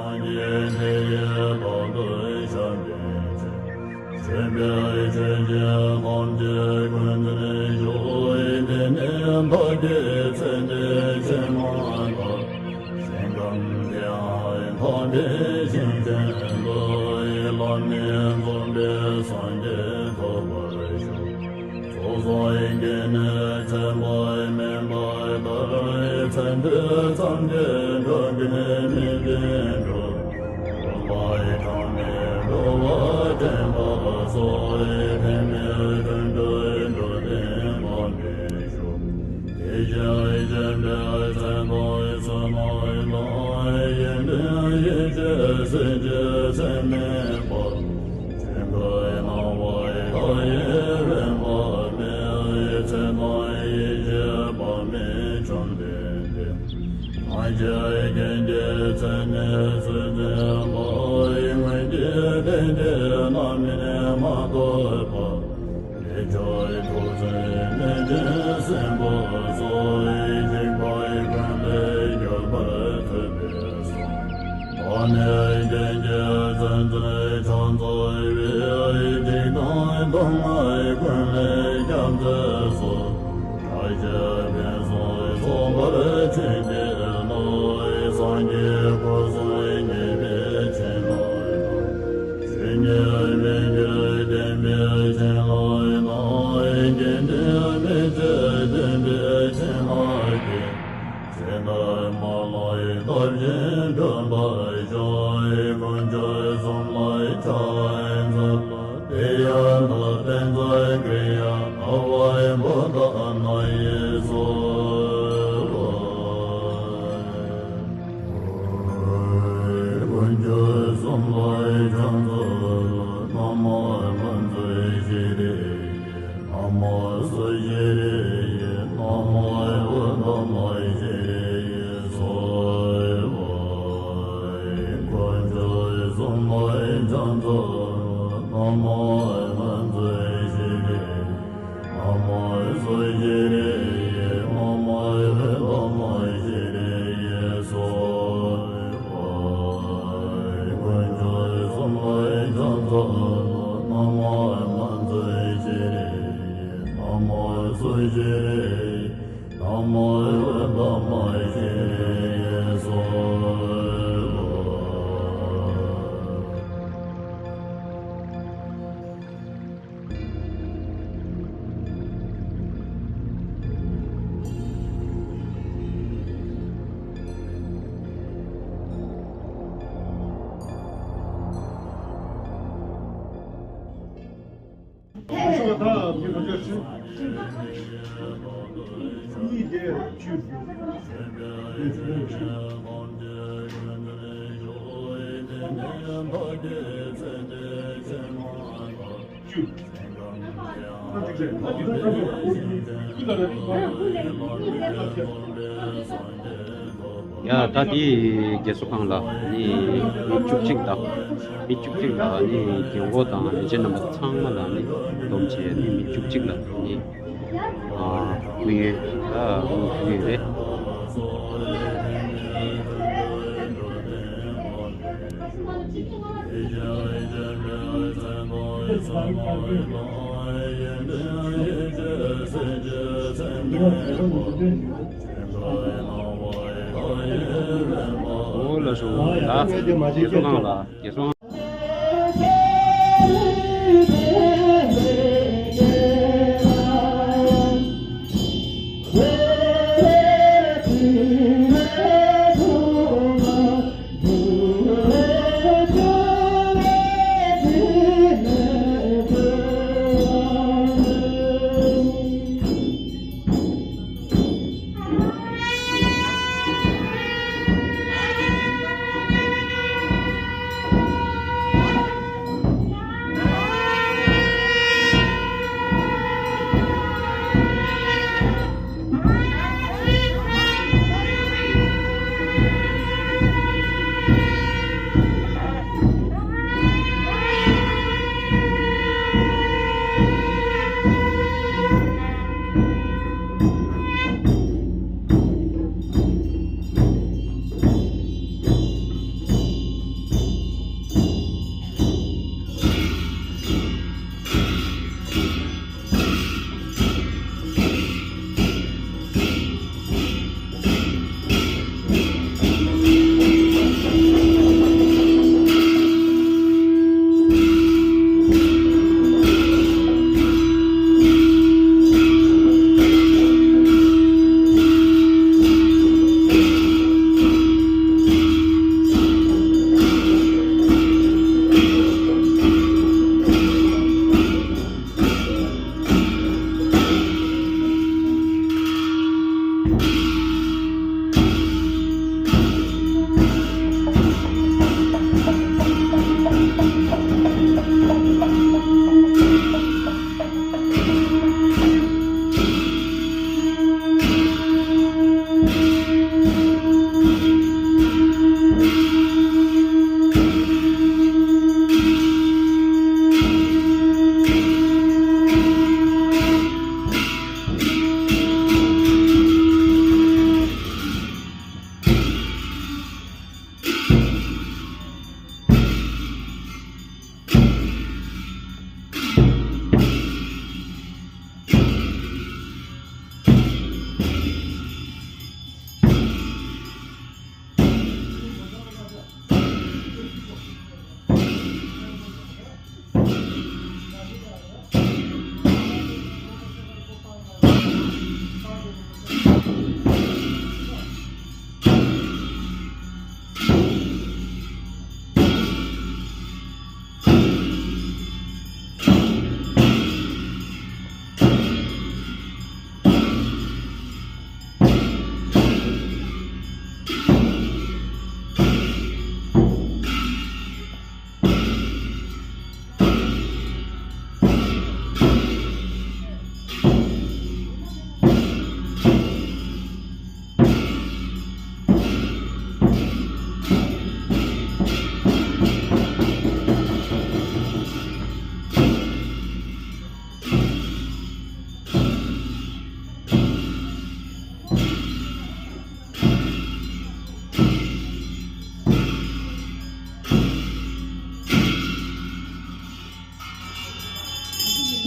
སངས་རྒྱས་དེ་ཡི་བར་དུ་ཞབས་པད་ཆེ། ཆོས་འཕེལ་ཆོས་ཀྱི་ཐམས་ཅད་ཀུན་འཛིན་ཞུགས། དེ་ནས་བདག་གིས་ཚེ་འདིའི་ཕྱིར་མ་ཐོབ། ཞིང་ཁམས་དེ་ཡང་ཐོབ་པའི་ཞིང་ཆེན་དུ། བླ་ན་མེད་པའི་སངས་རྒྱས་ཐོབ་པར་ཤོག། ཚོགས་བསགས་ཀྱི་ནི་ཚེ་འཕོས་མིན་པ་ལྟར། ཚེ་འདི་ཐམས་ཅད་འགྲོ་ཀུན་མི་མཐུན་འགྲོ། འགྲོ་བ་གྲངས་མེད་འགྲོ་བ་འདྲེན་པ་སོགས། ཕན་མེད་དོན་དུ་འགྲོ་བདེན་པ་མི་ཤོག། དེ་ཕྱིར་སྤྱན་རས་གཟིགས་དང་བསོད་ནམས་དང་། ཡོན་ཏན་ཡེ་ཤེས་སྲིད་ཞིའི་ཚད་མེད་པ། ཆོས་འཁོར་སྣང་བ་མཐའ་ཡས་རིམ་པ་མེད། ཚེ་དང་ཡེ་ཤེས་དཔག་མེད་བཅོམ་ལྡན་འདས། སངས་རྒྱས་མཁྱེན་བརྒྱའི་མཚན་ནི་ཚུལ་བསྟན་པ། མངོན་གྱི་སྟེང་གི་རྣམ་སྨིན་མ་གཏོགས་པ། དཀྱིལ་ཆོག་ཐུགས་བརྩེ་ནས་བྱིན་ཟིན་པ་སོགས། འཇིགས་པའི་ཀུན་ལས་སྐྱོབ་པར་ཐུབ་པས་སོ། ད་ནི་དགེ་བའི་བཙན་འཛུལ་ཕྱག་འཚལ་བས། འཇིགས་དང་སྡུག་བསྔལ་ཀུན་ལས་སྐྱབས་མཛད་སོ། བདག་གི་ཕན་སོགས་ཚོགས་པར་བྱིན་གྱིས་རློབས། སངས་རྒྱས་སྐུ་གསུམ་བརྙེས་པའི་བྱིན་རླབས་དང་། ཆོས་ཉིད་མི་འགྱུར་བདེན་པའི་བྱིན་རླབས་དང་། དགེ་འདུན་མི་ཕྱེད་བདེན་པའི་བྱིན་རླབས་ཀྱིས། ཇི་ལྟར་མ་ལགས་ཡི་དག་བཞིན་འགྲུབ་པར་ཤོག། དཀོན་མཆོག་གསུམ་ལ་ཕྱག་འཚལ་ལོ། དེ་ཡང་དག་པའི་མཛད་ཀྱི་ཡང་དག་པའི་བུ་དང་ནང་པའི་ཚོགས། དཀོན་མཆོག་གསུམ་ལ་ཕྱག་འཚལ་ལོ། ན་མོ་ཕུན་ཚོགས་ཤྲཱི་ཡེ། ན་མོ་སུ་ཤྲཱི་ཡེ། ན་མོ་ཨུཏྟ་མ་ཤྲཱི་ཡེ་སྭཱ་ཧཱ། དཀོན་མཆོག་གསུམ་ལ་ཕྱག་འཚལ་ལོ། ན་མོ་ཕུན་ཚོགས་ཤྲཱི་ཡེ། ན་མོ་སུ་ཤྲཱི་ཡེ། ན་མོ་ཨུཏྟ་མ་ཤྲཱི་ཡེ་སྭཱ་ཧཱ། དཀོན་མཆོག་གསུམ་ལ་ཕྱག་འཚལ་ལོ། ན་མོ་ཕུན་ཚོགས་ཤྲཱི་ཡེ། ན་མོ་སུ་ཤྲཱི་ཡེ། ན་མོ་ཨུཏྟ་མ་ཤྲཱི་ཡེ་སྭཱ་ཧཱ། ཡ། ད་དེ་རྒས་གསོ་ཁང་ལ་ནི་མི་བཅུ་གཅིག་དང་། མི་བཅུ་གཅིག་ལ་ནི་རྒན་གོག་དང་ལས་བྱེད་རྣམ་པ་ཚང་མ་ལ་ནི་སྡོམ་བྱས་ནི་མི་བཅུ་གཅིག་ལ་ནི། ཨ། སྐུ་ཡོན། ཨ། སྐུ་ཡོན་རེད། འོ་ལགས་སོ། ད་རྒས་གསོ་ཁང་ལ། རྒས་གསོ་ཁང་།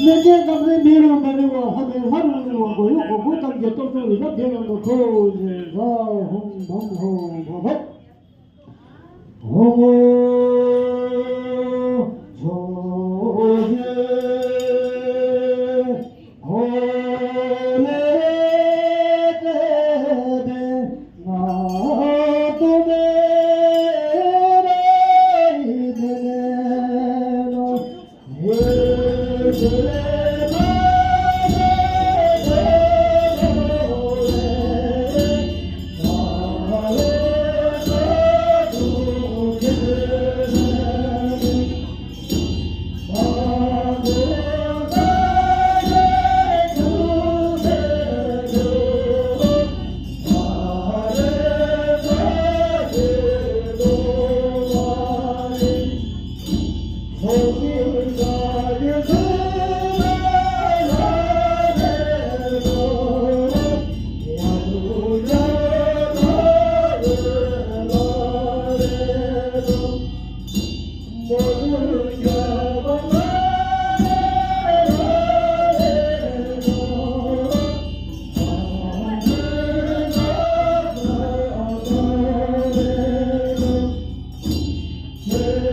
གནས་བརྟན་ཀམ་ལའི་མེ་རང་མ་རིང་བ། ཧ་མེ་ལྷ་རང་རིང་བ། མགོ་ཡུ་གོ་བུ་ཐམས་ཅད་སྟོབས་ཆུང་རི་རབ་ལྡན་རྣམས་ལ་ཐོས་ནས་ཧོམ་བམ་ཧོམ་བམ་ཧོམ། ཏོག་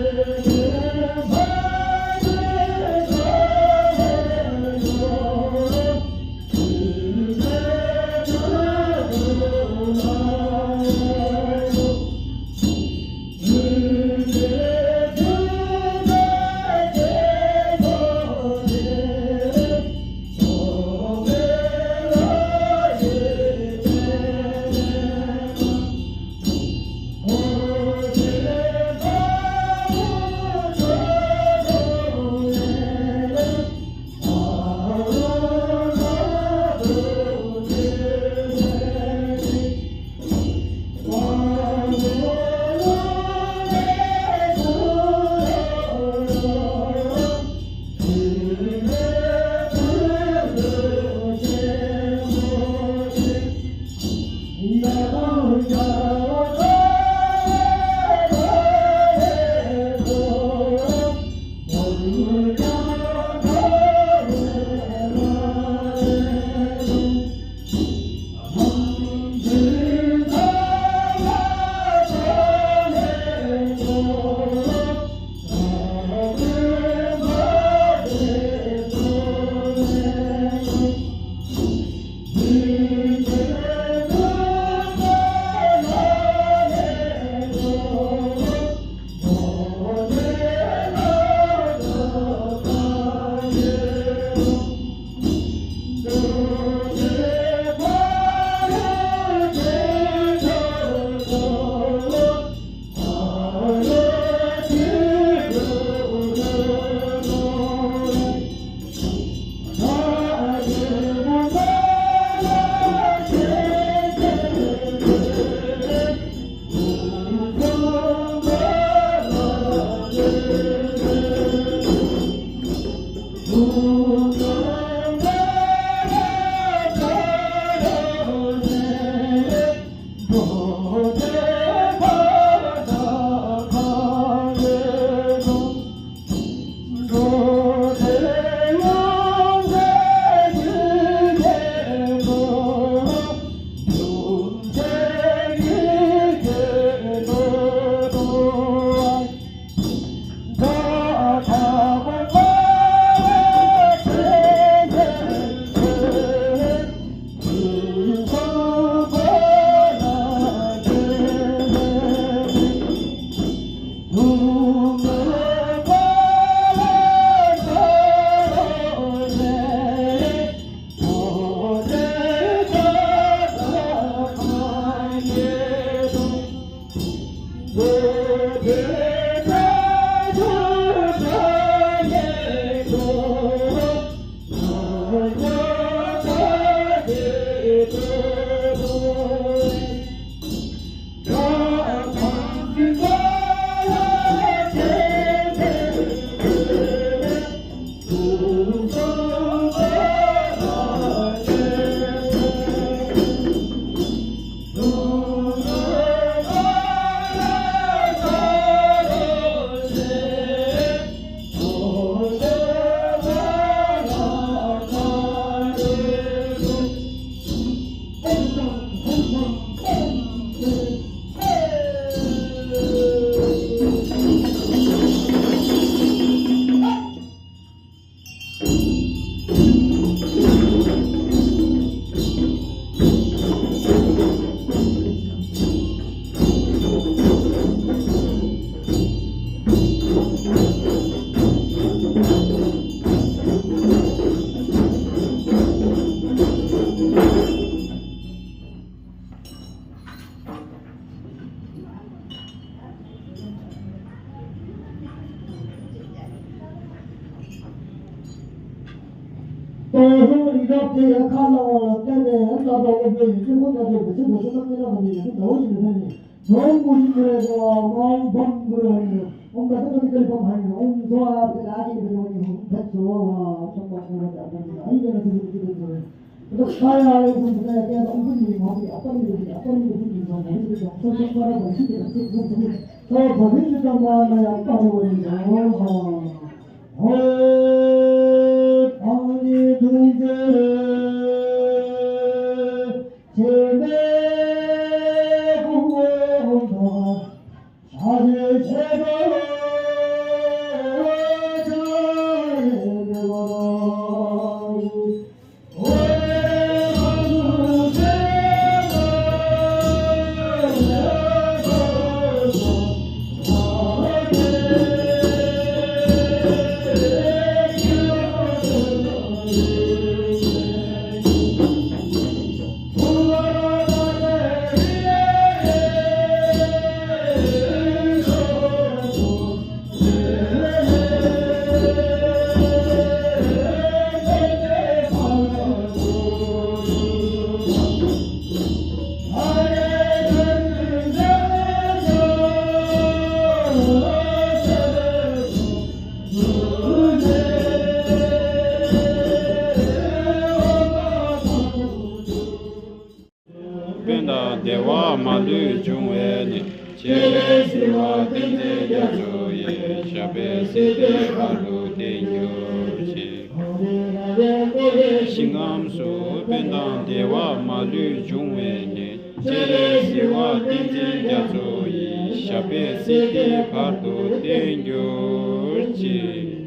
ཙམ་རི་རབ་དེ་ཡར་ཁ་ལ་བ་ལ་བརྟེན་ནས་རྣམ་པར་རློམ་པའི་ཡུལ་ཆེན་པོ་ལྟ་བུའི་བུ་ཚ་བུ་ཚ་རྣམས་ཀྱི་རྣམ་པ་ནི་ཡང་དག་པ་ཞིག་ཏུ་ཕན་ནས་ནོར་བུ་ཞིག་གི་རེ་བ་དབང་བམ་གུ་ར་ནི་ཨོཾ་ཏ་ཏ་ཏ་ཏ་ཀ་ལི་པ་མ་ནི་ཨོཾ་སྭ་ཧཱ་ཏ་ཀ་ཨ་ཏི་ཀ་ཏ་ནི་ཧོ་ཕེ་ཚོ་བ་ཨ་ཏ་པ་ཀ་ར་ཏ་པ་ནི་ཨ་ཡི་ཀ་ན་ཏུ་ཏུ་ཏུ་ཏུ་ཏུ། ད་ས་ཡ་ལེ་ཚུན་ཚུན་ཡ་ཀན་ཨོཾ་ཀུ་ནི་མ་བི་ཨ་པ་ནི་ཏུ་ཏི་ཨ་པ་ནི་ཏུ་ཏི་ས་ན་རི་ཏུ་ཏོ་ས་ས་ས་ར་བ་ཤི་ཏི་ཏ་ཏི་ཏུ་ཏུ་ཏུ་ས་བ་ཏི་ཏི་ཏ་མ་ན་ཡ་པ་ཧོ་ནི་ཨོ་ཧ། ཧོ། ཨ་ནི་དུང་ཟེར་ཆེ་མེ་ཀུ་ཧོ་ཧོ་ཧོ། ཤ་ཟེར་ཆེ་ཀུ་ཧོ་ ཞབས་པད་སྲིད་མཐའི་བར་དུ་བརྟན་གྱུར་ཅིག། ཞིང་ཁམས་སུ་ཕན་དང་བདེ་བ་མ་ལུས་འབྱུང་བའི་གནས། སྤྱན་རས་གཟིགས་དབང་བསྟན་འཛིན་རྒྱ་མཚོ་ཡི། ཞབས་པད་སྲིད་མཐའི་བར་དུ་བརྟན་གྱུར་ཅིག།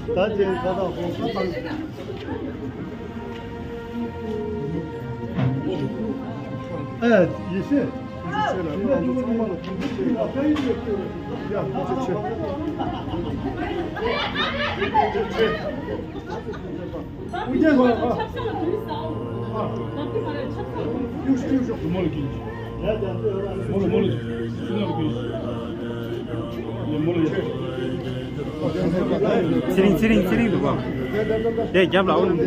ད་ཅིག་ཁ་ཐག་ཧོ་ཁ་ཐག་ཨེ་ཡེ་ཤེས། ཡེ་ཤེས་ལ་ང་ཚོ་ཚང་མ་ལ་ཐུགས་རྗེ་ཆེ། ཡ་ཐུགས་རྗེ་ཆེ། ཐུགས་རྗེ་ཆེ། ཨུ་རྒྱན་ལགས། ཨ། གཡུག་ཤོག་གཡུག་ཤོག་མོ་ལ་གིན། མོ་ལ་མོ་ལ། མོ་ལ་གིན། མོ་ལ། ཚེ་རིང་ཚེ་རིང་ཚེ་རིང་འདུག་ག་དེ་རྒྱབ་ལ་ཨོ། ལགས་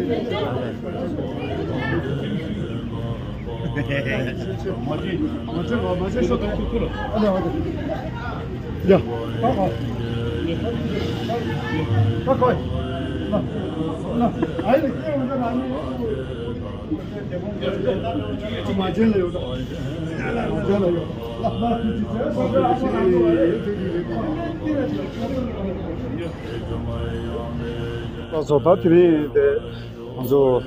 སོ། ད་དེ་རིང་དེ་ང་ཚོ་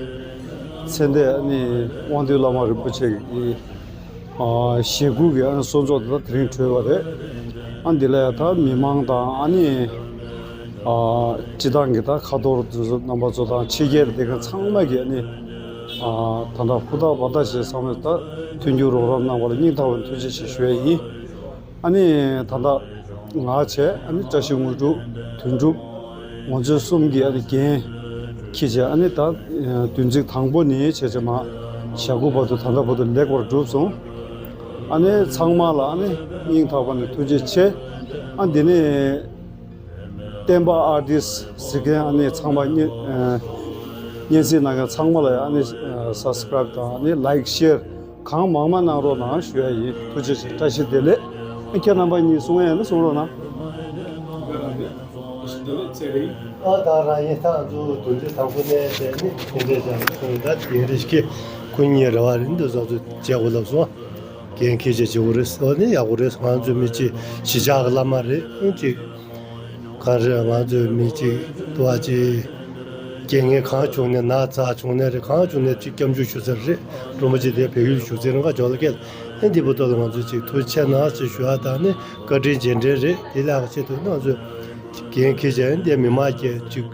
ཚེ་འདས་ཨ་ནི་དབང་འདུས་བླ་མ་རིན་པོ་ཆེ་གི་ཨ་ཞལ་སྐུ་གི་ཨ་ནི་གསུང་ཆོག་དེ་ད་དེ་རིང་གྲོལ་བ་རེད། ཨ་འདི་ལ་ཡང་ད་མི་མང་དང་ཨ་ནི་ཨ་སྤྱི་བཏང་གི་ད་ཁ་ཐོར་དེ་ཚོ་རྣམ་པ་ཚོ་དང་ཕྱི་རྒྱལ་དེ་ག་ཚང་མ་གི་ཨ་ནི་ཨ་ད་ལྟ་ཧུར་ཐག་འབད་ཐག་བྱས་ཚང་མས་ད་མཐུན་འགྱུར་རོགས་རམ་གནང་བ་ལ་སྙིང་ཐག་པ་ནས་ཐུགས་རྗེ་ཆེ་ཞུ་ཡ་ཡིན། ཨ་ནི་ད་ལྟ་ང་བྱས་ཨ་ནི་བཀྲ་ཤིས་དངོས་གྲུབ། དོན་གྲུབ། ང་ཚོ་གསུམ་གྱིས་ཨ་ནི་འགན་འཁྱེར་བྱས་ཨ་ནི་ད་བདུན་ཚིགས་དང་པོ་ནས་བྱས་བྱས་མ་ཞག་དགུ་བར་དུ་ད་ལྟ་བར་དུ་ལེགས་པར་གྲུབ་སོང་། ཨ་ནི་ཚང་མ་ལ་ཨ་ནི་སྙིང་ཐག་པ་ནས་ཐུགས་རྗེ་ཆེ། ཨ་འདི་ནས་བསྟན་པ་ཨར་ཊིསི་གཟིགས་མཁན་ཨ་ནི་ཚང་མ་སྙན་སྙན་སེང་གནང་མཁན་ཚང་མ་ལ་ཨ་ནི་སབ་སི་ཀ་རེབ་དང་ཨ་ནི་ལའིཀ་ཤེར་གང་མང་མང་གནང་རོགས་གནང་ཞུ་ཡ་ཡིན། ཐུགས་རྗེ་ཆེ། བཀྲ་ཤིས་བདེ་ལེགས། ཁྱེད་རྣམ་པ་གཉིས་གསུང་ཡ་ཡོད་ན་གསུང་རོགས་གནང་། ཨ་ད་རང་ཡིན་ད་ཚོ་དོན་དུ་དང་པོ་ནས་བྱས་ནས་དེ་འདྲས་ཀྱང་ཁོང་ད་དེ་རིགས་ཀྱི་ཁོ་གཉིས་རེ་བ་རེད་འདུག་བཟོ་ཚོ་བྱས་དགོས་ལབ་སོང་། འགན་འཁྱེར་བྱས་བྱེད་དགོས་རེད་ཟེར་ནས་ཡག་པོ་རེད། ང་ཚོ་མི་གཅིག་གཞིས་ཆགས་ཀྱི་བླ་མ་རེད་ཨང་ཅིག་ག་རེ་ང་ཚོའི་མི་གཅིག་ཏུ་བ་གཅིག་རྐྱེན་ངན་གང་བྱུང་ནས་ན་ཚ་བྱུང་ནས་རེད། གང་བྱུང་ནས་གཅིག་སྐྱབས་འཇུག་ཞུ་ཚར་རེད། རིན་པོ་ཆེ་དེ་བལ་ཡུལ་བཞུགས་ཚེ་རིང་ག་ཇོ་ལ་སྐད་ཨེ་འདི་པོ་ཏོ་ལ་ང་ཚོས་གཅིག་ཐུགས་རྗེ་ཆེ་གནང་ཞེས་ཞུ་བ་དང་ནི་བཀའ་དྲིན་རྗེས་དྲན་རེད། དེ་ལ་ཁ་ཆེ་དུས་ང་ཚོས་འགན་འཁྱེར་བྱས་ཨེ་འདི་མི་མང་གི་གཅིག་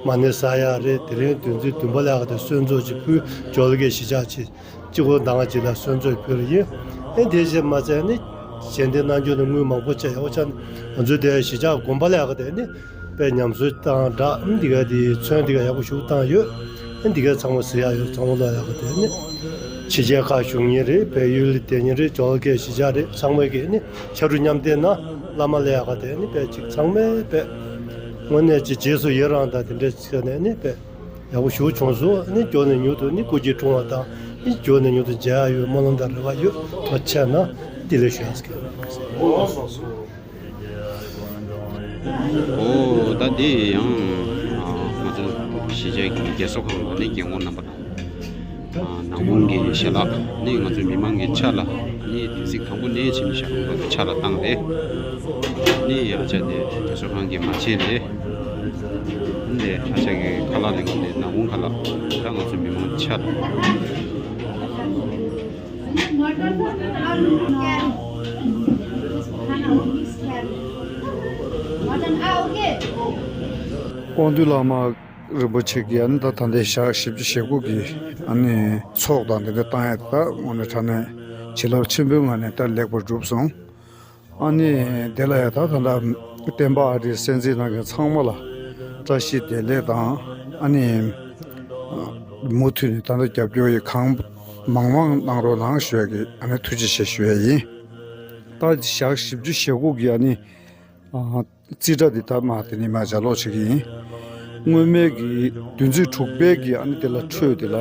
མ་ཎི་བསགས་ཡག་རེད། དེ་རིང་བདུན་ཚེས་བདུན་པ་ལ་ཁ་དེ་གསོལ་ཚོགས་གཅིག་ཕུལ། ཇོ་ལ་སྐད་གཞིས་ཆགས་གཅིག་གཅིག་པོ་དང་གཅིག་ལ་གསོལ་ཚོགས་ཕུལ་ཡིན། ཨེ་དེ་བཞིན་མ་ཚད་ནི་ཞལ་འདེབས་གནང་རྒྱུ་ནི་དངུལ་མང་པོ་བྱས་ཡག་པོ་ཆགས་ནས་ང་ཚོའི་དེ་གཞིས་ཆགས་དགོན་པ་ལ་ཡག་ག་དེ་ནི་དཔེ་ཉམས་གསོ་དང་སྦྲགས་ཨེ་འདི་ག་དེ་ཚོན་འདི་ག་ཡག་པོ་ཞིག་བཏང་ཡོད། ཨེ་འདི་ག་ཚང་མ་ཟེར་ཡག་ཡོད། ཚང་མ་ལ་ཡག་ག་དེ་ནི་ཕྱི་རྒྱལ་ཁག་བཞུགས་མཁན་རེད། བལ་ཡུལ་ལ་བསྡད་མཁན་རེད། ཇོ་ལ་སྐད་གཞིས་ཆགས་རེད། ཚང་མ་གི་ནི་ཕྱག་རུ་མཉམ་འདེགས་ན་བླ་མ་ལ་ཡག་ག་དེ་ནི་དཔེ་ཅིག་ཚང་མས་དཔེ་དངོས་གནས་ཀྱི་རྗེས་སུ་ཡི་རང་དང་དེ་འདྲ་བྱས་ནས་ནི་དཔེ། ཡག་པོ་ཞིག་བྱུང་སོང་། ཨ་ནི་མགྱོགས་ནས་མྱུར་དུ་ནི་སྐུ་སྐྱེ་འཁྲུངས་པ་དང་ནི་མགྱོགས་ནས་མྱུར་དུ་མཇལ་ཡག་ཡོད་སྨོན་ལམ་དང་རེ་བ་ཡོད། ཐུགས་རྗེ་ཆེ་གནང་། བདེ་ལེགས་ཞུ་ཡག་ཟེར་གི། འོ་ད་དེ་ཡང་ང་ཚོ་གཞིས་ཆགས་ཀྱི་རྒས་གསོ་ཁང་ནང་ནས་རྒན་གོག་རྣམ་པ་དང་། ནག་མོ་གི་ཞལ་ལག་ནི་ང་ཚོའི་མི་མང་གི་ཆ་ལ་ནི་དེ་གཟིགས་དང་པོ་ནས་ཕྱིན་ཞག་ལ་ཆ་ལ་བཏང་སྟེ་ནི་ཡང་ཆ་དེ་རྒས་གསོ་ཁང་གི་མ་ཆེན་ལས་ནི་ཨ་ཅག་གི་ཁ་ལག་ལས་ཁུངས་ནས་ནག་མོ་ཁ་ལག་ད་ང་ཚོའི་མི་མང་ཆ་ལ། དབང་འདུས་བླ་མ་རིན་པོ་ཆེ་གིས་ཨ་ནི་ད་ད་ལྟའི་ཞག་བཞི་བཅུ་ཞེ་དགུ་གི་ཨ་ནི་ཚོགས་དང་དེ་འདྲ་བཏང་ཡ་ད་དངོས་གནས་དྲང་གནས་བྱིན་རླབས་ཆེན་པོའི་ངང་ནས་ད་ལེགས་པར་གྲུབ་སོང་། ཨ་ནི་དེ་ལ་ཡ་ད་ད་ལྟ་བསྟན་པ་ཨ་རིའི་གསན་གཟིགས་གནང་མཁན་ཚང་མ་ལ་བཀྲ་ཤིས་བདེ་ལེགས་དང་ཨ་ནི་མུ་མཐུད་ནས་ད་ལྟ་རྒྱབ་སྐྱོར་ཡི་གང་མང་མང་གནང་རོགས་གནང་ཞུ་ཡ་གི་ཨ་ནི་ཐུགས་རྗེ་ཆེ་ཞུ་ཡ་ཡིན། ད་ཞག་བཞི་བཅུ་ཞེ་དགུ་གི་ཨ་ནི་ཨ། རྩིས་ཁྲ་འདི་ལྟར་མ་དེ་ནི་མ་ལྗགས་ཀློག་བྱེད་ཀྱི་ཡིན། སྔོན་མའི་གི་བདུན་ཚིགས་དྲུག་པའི་གི་ཨ་ནི་དེ་ལ་འཕྲོས་དེ་ལ་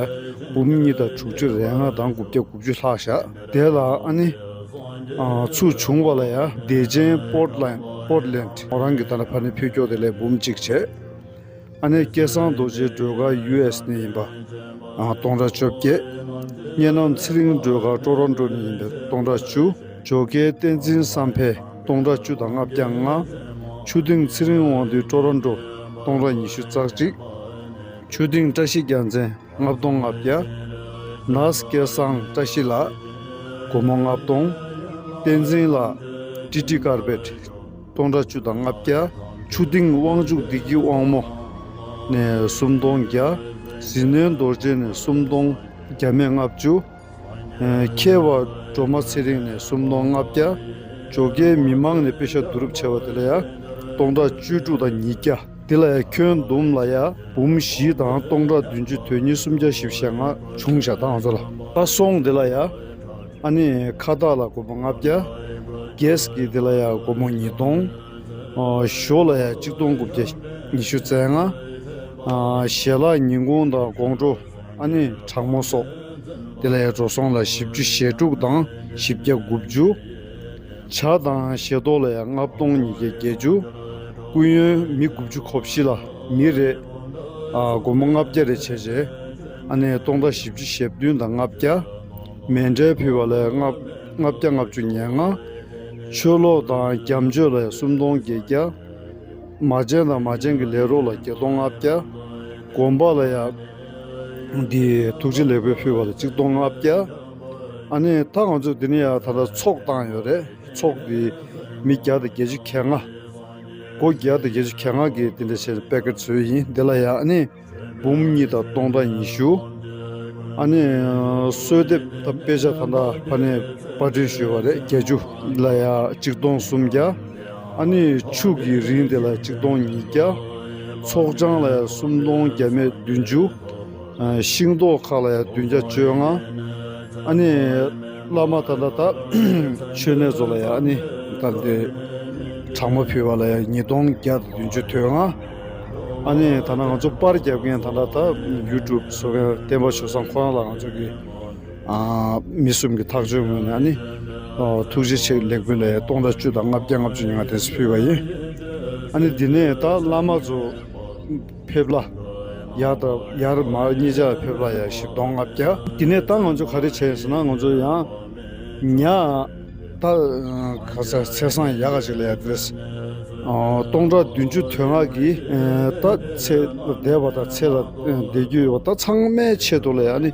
འབུམ་གཉིས་དང་དྲུག་ཅུ་རེ་ལྔ་དང་དགུ་བརྒྱ་དགུ་བཅུ་ལྷག་བཞག་དེ་ལ་ཨ་ནི་ཨ་ཚུར་བྱུང་བ་ལ་ཡ་བདེ་ཆེན་པོར་ལན་པོར་ལེན་ཌི་མོ་རང་གི་ད་ལ་ཕ་ནི་ཕུལ་སྐྱོར་དེ་ལས་འབུམ་གཅིག་བྱས། ཨ་ནི་སྐལ་བཟང་རྡོ་རྗེ་སྒྲོལ་དཀར་ཡུ་ཨེས་ནས་ཡིན་པ་ཨ་སྟོང་ཕྲག་བཅོ་བརྒྱད། གཉའ་ནམ་ཚེ་རིང་སྒྲོལ་དཀར་ཀྲོ་རོན་ཀྲོ་ནས་ཡིན་པའི་སྟོང་ཕྲག་བཅུ། ཇོ་ཁལ་བསྟན་འཛིན་བསམ་འཕེལ་སྟོང་ཕྲག་བཅུ་དང་ལྔ་བརྒྱ་ལྔ། ཆུ་སྡིང་ཚེ་རིང་དབང་འདུས་ཀྲོ་རོན་ཀྲོ་སྟོང་ཕྲག་ཉི་ཤུ་རྩ་གཅིག་ཆུ་སྡིང་བཀྲ་ཤིས་རྒྱལ་མཚན་ལྔ་སྟོང་ལྔ་བརྒྱ། ནཱས་སྐལ་བཟང་བཀྲ་ཤིས་ལགས་སྒོར་མོ་ལྔ་སྟོང་། བསྟན་འཛིན་ལགས་ཀྲི་ཀྲི་ཀར་པེཊ་སྟོང་ཕྲག་བཅུ་དང་ལྔ་བརྒྱ། ཆུ་སྡིང་དབང་ཕྱུག་བདེ་སྐྱིད་དབང་མོ་ནས་སུམ་སྟོང་བརྒྱ། ཟིལ་གནོན་རྡོ་རྗེ་ནས་སུམ་སྟོང་བརྒྱ་མེད་ལྔ་བཅུ། ཨ་མཁས་པ་སྒྲོལ་མ་ཚེ་རིང་ནས་སུམ་སྟོང་ལྔ་བརྒྱ། ཇོ་ཁལ་མི་མང་ནས་པེ་ཤ་བསྡུ་རུབ་བྱས་པ་དེ་ལ་ཡ་སྟོང་ཕྲག་བཅུ་དྲུག་དང་ཉིས་བརྒྱ། དེ་ལ་ཡ་ཁྱོན་བསྡོམས་ལ་ཡ་འབུམ་བཞི་དང་སྟོང་ཕྲག་བདུན་ཅུ་དོན་གཉིས་སུམ་བརྒྱ་བཞི་བཅུ་ཞེ་ལྔ་བྱུང་བཞག་ད་ང་ཚོ་ལ་ད་སོང་དེ་ལ་ཡ་ཨ་ནི་ཁ་བཏགས་ལ་སྒོར་མོ་ལྔ་བརྒྱ། གེས་ཀྱི་དེ་ལ་ཡ་སྒོར་མོ་ཉིས་སྟོང་། ཨ་ཞོ་ལ་ཡ་གཅིག་སྟོང་དགུ་བརྒྱ་ཉི་ཤུ་རྩ་ལྔ། ཨ་ཞལ་ལག་ཉིན་གུང་དང་དགོང་དྲོ་ཨ་ནི་གྲང་མོ་སོགས། དེ་ལ་ཡ་འགྲོ་སོང་ལ་བཞི་བཅུ་ཞེ་དྲུག་དང་བཞི་བརྒྱ་དགུ་བཅུ། ཇ་དང་ཞལ་ཏོག་ལ་ཡ་ལྔ་སྟོང་ཉིས་བརྒྱ་བརྒྱད་ཅུ། སྐུ་ཡོན་མི་དགུ་བཅུ་གོ་བཞི་ལ་མི་རེ་ཨ་སྒོར་མོ་ལྔ་བརྒྱ་རེ་བྱས་རྗེས་ཨ་ནི་སྟོང་ཕྲག་བཞི་བཅུ་ཞེ་བདུན་དང་ལྔ་བརྒྱ། མཎྜལ་ཕུལ་བ་ལ་ལྔ་ལྔ་བརྒྱ་ལྔ་བཅུ་ཉེར་ལྔ། ཆོས་ལོག་དང་རྒྱམ་ཆོས་ལ་ཡ་སུམ་སྟོང་བརྒྱད་བརྒྱ། མ་བྱན་དང་མ་བྱན་གྱི་ལས་རོགས་ལ་བརྒྱད་སྟོང་ལྔ་བརྒྱ། དགོན་པ་ལ་ཡ་འདི་ཐུགས་རྗེ་ལེགས་འབུལ་ཕུལ་བ་ལ་གཅིག་སྟོང་ལྔ་བརྒྱ། ཨ་ནི་ད་ང་ཚོ་འདི་ནས་ཡ་ད་ལྟ་ཚོགས་བཏང་ཡོད་རེད། ཚོགས་འདི་མི་བརྒྱ་དང་བརྒྱད་ཅུ་གྱ་ལྔ། སྒོ་བརྒྱ་དང་བརྒྱད་ཅུ་གྱ་ལྔ་གི་འདི་འདྲ་བྱས་པེ་ཀེཊ་བཟོས་ཡིན། འདི་ལ་ཡ་ཨ་ནི་འབུམ་གཉིས་དང་སྟོང་ཕྲག་ཉི་ཤུ། ཨ་ནི་གསོལ་འདེབས་དང་དཔེ་ཆ་ད་ལྟ་ཕ་ནས་པར་སྐྲུན་ཞུས་པ་རེད། བརྒྱད་ཅུ་ལ་ཡ་གཅིག་སྟོང་སུམ་བརྒྱ། ཨ་ནི་ཆུ་གི་རིན་དེ་ལ་གཅིག་སྟོང་ཉིས་བརྒྱ། ཚོགས་བྱང་ལ་ཡ་སུམ་སྟོང་བརྒྱ་མེད་བདུན་ཅུ། ཤིང་ཏོག་ཁག་ལ་ཡ་བདུན་བརྒྱ་བཅོ་ལྔ། ཨ་ནི་བླ་མ་ད་ལྟ་ད་མཆོད་གནས་ཚོ་ལ་ཡ་ཨ་ནི་ད་འདི་གྲང་མོ་ཕུལ་བ་ལ་ཡ་ཉིས་སྟོང་བརྒྱ་དང་བདུན་ཅུ་དོན་ལྔ། ཨ་ནི་ད་ནང་ང་ཚོ་པར་རྒྱབ་མཁན་ད་ལྟ་ད་ཡུ་ཊུབ་བཟོ་མཁན་བསྟན་པ་ཆོས་བཟང་ཁོ་རང་ལ་ང་ཚོ་གི་ཨ་མི་གསུམ་གྱི་ཐག་གཅོད་ངོས་ནས་ཨ་ནི་ཨ་ཐུགས་རྗེ་ཆེ་ལེགས་འབུལ་ལ་ཡ་སྟོང་ཕྲག་བཅུ་དང་ལྔ་བརྒྱ་ལྔ་བཅུ་ཉེར་ལྔ་དེ་ཚོ་ཕུལ་བ་ཡིན། ཨ་ནི་འདི་ནས་ད་བླ་མ་ཚོ་ཕེབས་ལ་ཡར་དང་ཡར་མར་གཉིས་ཆར་ཕེབས་ལ་ཡ་བཞི་སྟོང་ལྔ་བརྒྱ། འདི་ནས་ད་ང་ཚོ་ག་རེ་བྱས་ཟེར་ན། ང་ཚོ་ཡང་ཉ་ད་ག་ས་ཚེས་བཟང་ཡག་ག་ཅིག་ལ་ཡ་འདི་རེད། སྟོང་ཕྲག་བདུན་ཅུ་དོན་ལྔ་གི་ད་ཚེ་འདས་པ་དང་ཚེ་ལ་འདས་རྒྱུ་ཡོད་པ་ད་ཚང་མའི་ཆེད་དུ་ལ་ཡ་ནི།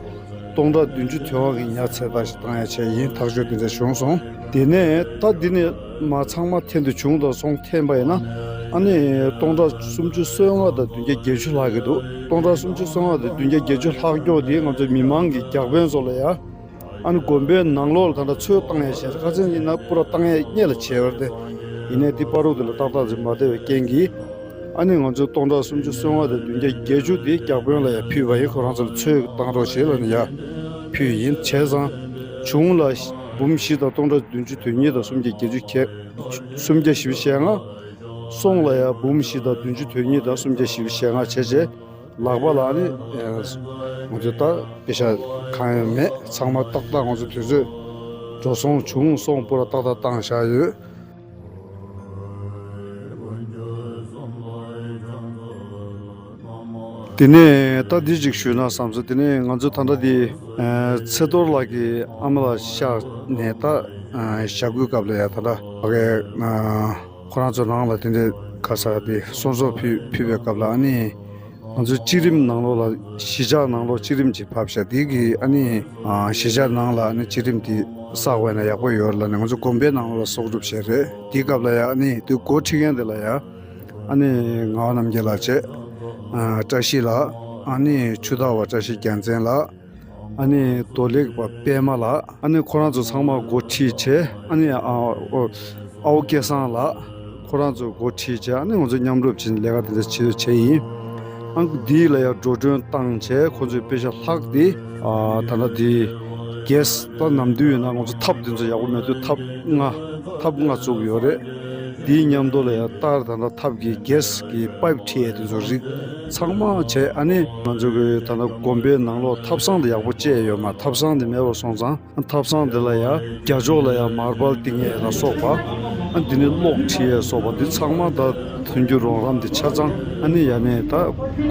སྟོང་ཕྲག་བདུན་ཅུ་དོན་ལྔ་གི་ཉ་ཚེས་རྟགས་ཤིག་བཏང་ཡ་བྱས་ཡིན། ཐག་གཅོད་དེ་འདྲ་བྱུང་སོང་། དེ་ནས་ད་འདི་ནས་མ་ཚང་མ་འཐེན་དུ་བྱུང་དང་སོང་འཐེན་པ་ཡིན་ན། ཨ་ནི་སྟོང་ཕྲག་སུམ་ཅུ་སོ་ལྔ་དང་བདུན་བརྒྱ་བརྒྱད་ཅུ་ལྷག་གི་འདུག་སྟོང་ཕྲག་སུམ་ཅུ་སོ་ལྔ་དང་བདུན་བརྒྱ་བརྒྱད་ཅུ་ལྷག་མགྱོགས་དེ་ང་ཚོའི་མི་མང་གི་རྒྱག་དཔོན་ཚོ་ལ་ཡ། ཨ་ནི་དགོན་པའི་ནང་ལོགས་ལ་ད་ལྟ་ཚོད་བཏང་ཡ་བྱས། ཁ་སང་ཡིན་ན་པུ་ར་བཏང་ཡ་སྔོན་ལ་བྱས་པ་རེད་དེ། ཡིན་ནའི་འདི་བར་དུ་ལ་ཏག་ཏག་ཅིག་མ་བསྡད་པའི་རྐྱེན་གྱིས། ཨ་ནི་ང་ཚོས་སྟོང་ཕྲག་སུམ་ཅུ་སོ་ལྔ་དང་བདུན་བརྒྱ་བརྒྱད་ཅུ་དེ་རྒྱག་དཔོན་ལ་ཡང་ཕུལ་བ་ཡིན། ཁོ་རང་ཚོར་ཚོད་བཏང་རོགས་བྱེད་ལབ་ནས་ཡར་ཕུལ་ཡིན། བྱས་ཙང་བྱུང་ལ་འབུམ་བཞི་དང་སྟོང་ཕྲག་བདུན་ཅུ་དོན་གཉིས་དང་སུམ་བརྒྱ་བརྒྱད་ཅུ་གྱ་སུམ་བརྒྱ་བཞི་བཅུ་ཞེ་ལྔ། སོང་ལ་ཡང་འབུམ་བཞི་དང་བདུན་ཅུ་དོན་གཉིས་དང་སུམ་བརྒྱ་བཞི་བཅུ་ཞེ་ལྔ་བྱས་རྗེས། ལག་པ་ལ་ནི་ང་ཚོས་ད་པེ་ཤ་གང་ཡང་མེད། ཚང་མ་ཏག་ཏག་ང་ཚོ་དུས་ཚོད་འགྲོ་སོང་བྱུང་སོང་པུ་ར་ཏག་ཏག་བཏང་བཞག་ཡོད། དེ་ནས་ད་འདི་ཅིག་ཞུས་ན་བསམ་སོང་། དེ་ནས་ང་ཚོ་ད་ལྟ་འདི་ཚེ་རྡོར་ལགས་ཀྱི་ཨ་མ་ལགས་གཤེགས་ནས་ད་ཞག་དགུའི་སྐབས་ལ་ཡ་ད་ལྟ་ཕ་གིའི་ཁོ་རང་ཚོ་ནང་ལ་དེ་འདྲའི་ག་ས་དེ་གསོལ་ཚོགས་ཕུལ་ཕུལ་བའི་སྐབས་ལ་ཨ་ནི། ང་ཚོའི་སྤྱི་རིམ་ནང་ལོགས་ལ་གཞིས་ཆགས་ནང་ལོགས་སྤྱི་རིམ་ཅིག་ཕབ་ཤག་དེ་གི་ཨ་ནི་གཞིས་ཆགས་ནང་ལ་ཨ་ནི་སྤྱི་རིམ་དེ་བསགས་པ་ན་ཡག་པོ་ཡོད་ལབ་ནས་ང་ཚོ་དགོན་པའི་ནང་ལོགས་ལ་གསོག་སྒྲུབ་བྱས་རེད། དེའི་སྐབས་ལ་ཡ་ཨ་ནི་དེ་འགོ་ཁྲིད་མཁན་དེ་ལ་ཡ་ཨ་ནི་ངག་དབང་རྣམ་རྒྱལ་ལགས་བྱས། བཀྲ་ཤིས་ལགས། ཨ་ནི་ཆུ་བདག་པ་བཀྲ་ཤིས་རྒྱལ་མཚན་ལགས། ཨ་ནི་རྡོར་གླིང་པ་པད་མ་ལགས། ཨ་ནི་ཁོ་རང་ཚོ་ཚང་མ་འགོ་ཁྲིད་བྱས། ཨ་ནི་ཨ་ཨོ་ཨའོ་སྐལ་བཟང་ལགས། ཁོ་རང་ཚོ་འགོ་ཁྲིད་བྱས། ཨ་ནི་ང་ཚོ་མཉམ་རུབ་བྱས་ནས་ལས་ཀ་དེ་འདྲ་བྱེད་བྱས་ཡིན། ཨ་འདི་ལ་ཡང་འགྲོ་གྲོན་བཏང་བྱས་ཁོ་ཚོས་པེ་ཤ་ལྷག་དེ་ཨ་ད་ལྟ་དེ་གེ་སི་ད་ནམ་དུས་ཡིན་ན་ང་ཚོ་ཐབ་དེ་ཚོ་ཡག་པོ་མེད་དུས་ཐབ་ལྔ་ཐབ་ལྔ་བཙུགས་ཡོད་རེད། དེའི་མཉམ་དུ་ལ་ཡང་ལྟར་ད་ལྟ་ཐབ་ཀྱི་གེ་སི་གི་པའིབ་ཁྲིད་ཡས་དེ་ཚོ་རིགས་ཚང་མ་བྱས། ཨ་ནི་ང་ཚོ་གི་ད་ལྟ་དགོན་པའི་ནང་ལོགས་ཐབ་ཚང་དེ་ཡག་པོ་བཅས་ཡོད་མ། ཐབ་ཚང་དེ་མེད་པར་སོང་ཙང་ཐབ་ཚང་དེ་ལ་ཡང་རྒྱ་ཕྱོགས་ལ་ཡང་མར་བལ་བཏིང་ཡས་ལ་སོགས་པ། ཨ་འདི་ནི་གློག་ཁྲིད་ཡས་སོགས་པ་འདི་ཚང་མ་ད་ཐོན་རྒྱུ་རོགས་རམ་དེ་ཆ་ཚང་། ཨ་ནི་ཡ་ནས་ད་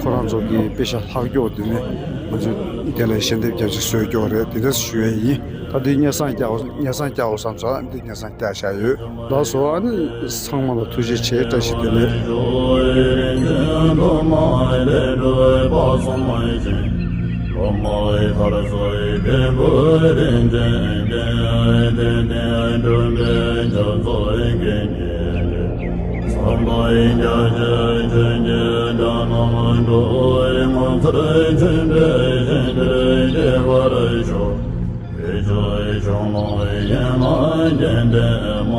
ཁོ་རང་ཚོ་གི་པེ་ཤ་ལྷག་མགྱོགས་དེ་ནས་ང་ཚོས་དེ་ལ་ཞལ་འདེབས་རྒྱབ་ཅིག་བཟོས་མགྱོགས་རེད། དེ་འདྲ་ཞུ་ཡས་ཡིན། ད་དེ་སྙན་སེང་རྒྱག་སྙན་སེང་རྒྱག་བསམ་སོང་། ཨ་འདི་སྙན་སེང་རྒྱག་བཞག་ཡོད། ལགས་སོ། ཨ་ནི་ཚང་མ་ལ་ཐུགས་རྗེ་ཆེ། བཀྲ་ཤིས་བདེ་ལེགས། བདེ་ཆེན་ཆོས་ཀྱི་འཁོར་ལོ་ཡན་ལག་བརྒྱད་ལྡན་མ་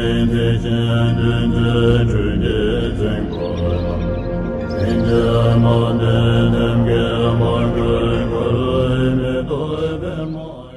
ཡིན་ཐེག་ཆེན་བདུན་ཅུའི་ཁྲོད་ཀྱི་ཆོས་འཁོར་ལོ། དེ་ཕྱིར་ལམ་དེ་ཐེམ་སྐས་མར་གྱུར་འཁོར་ལོའི་མེ་ཏོག་པདྨ།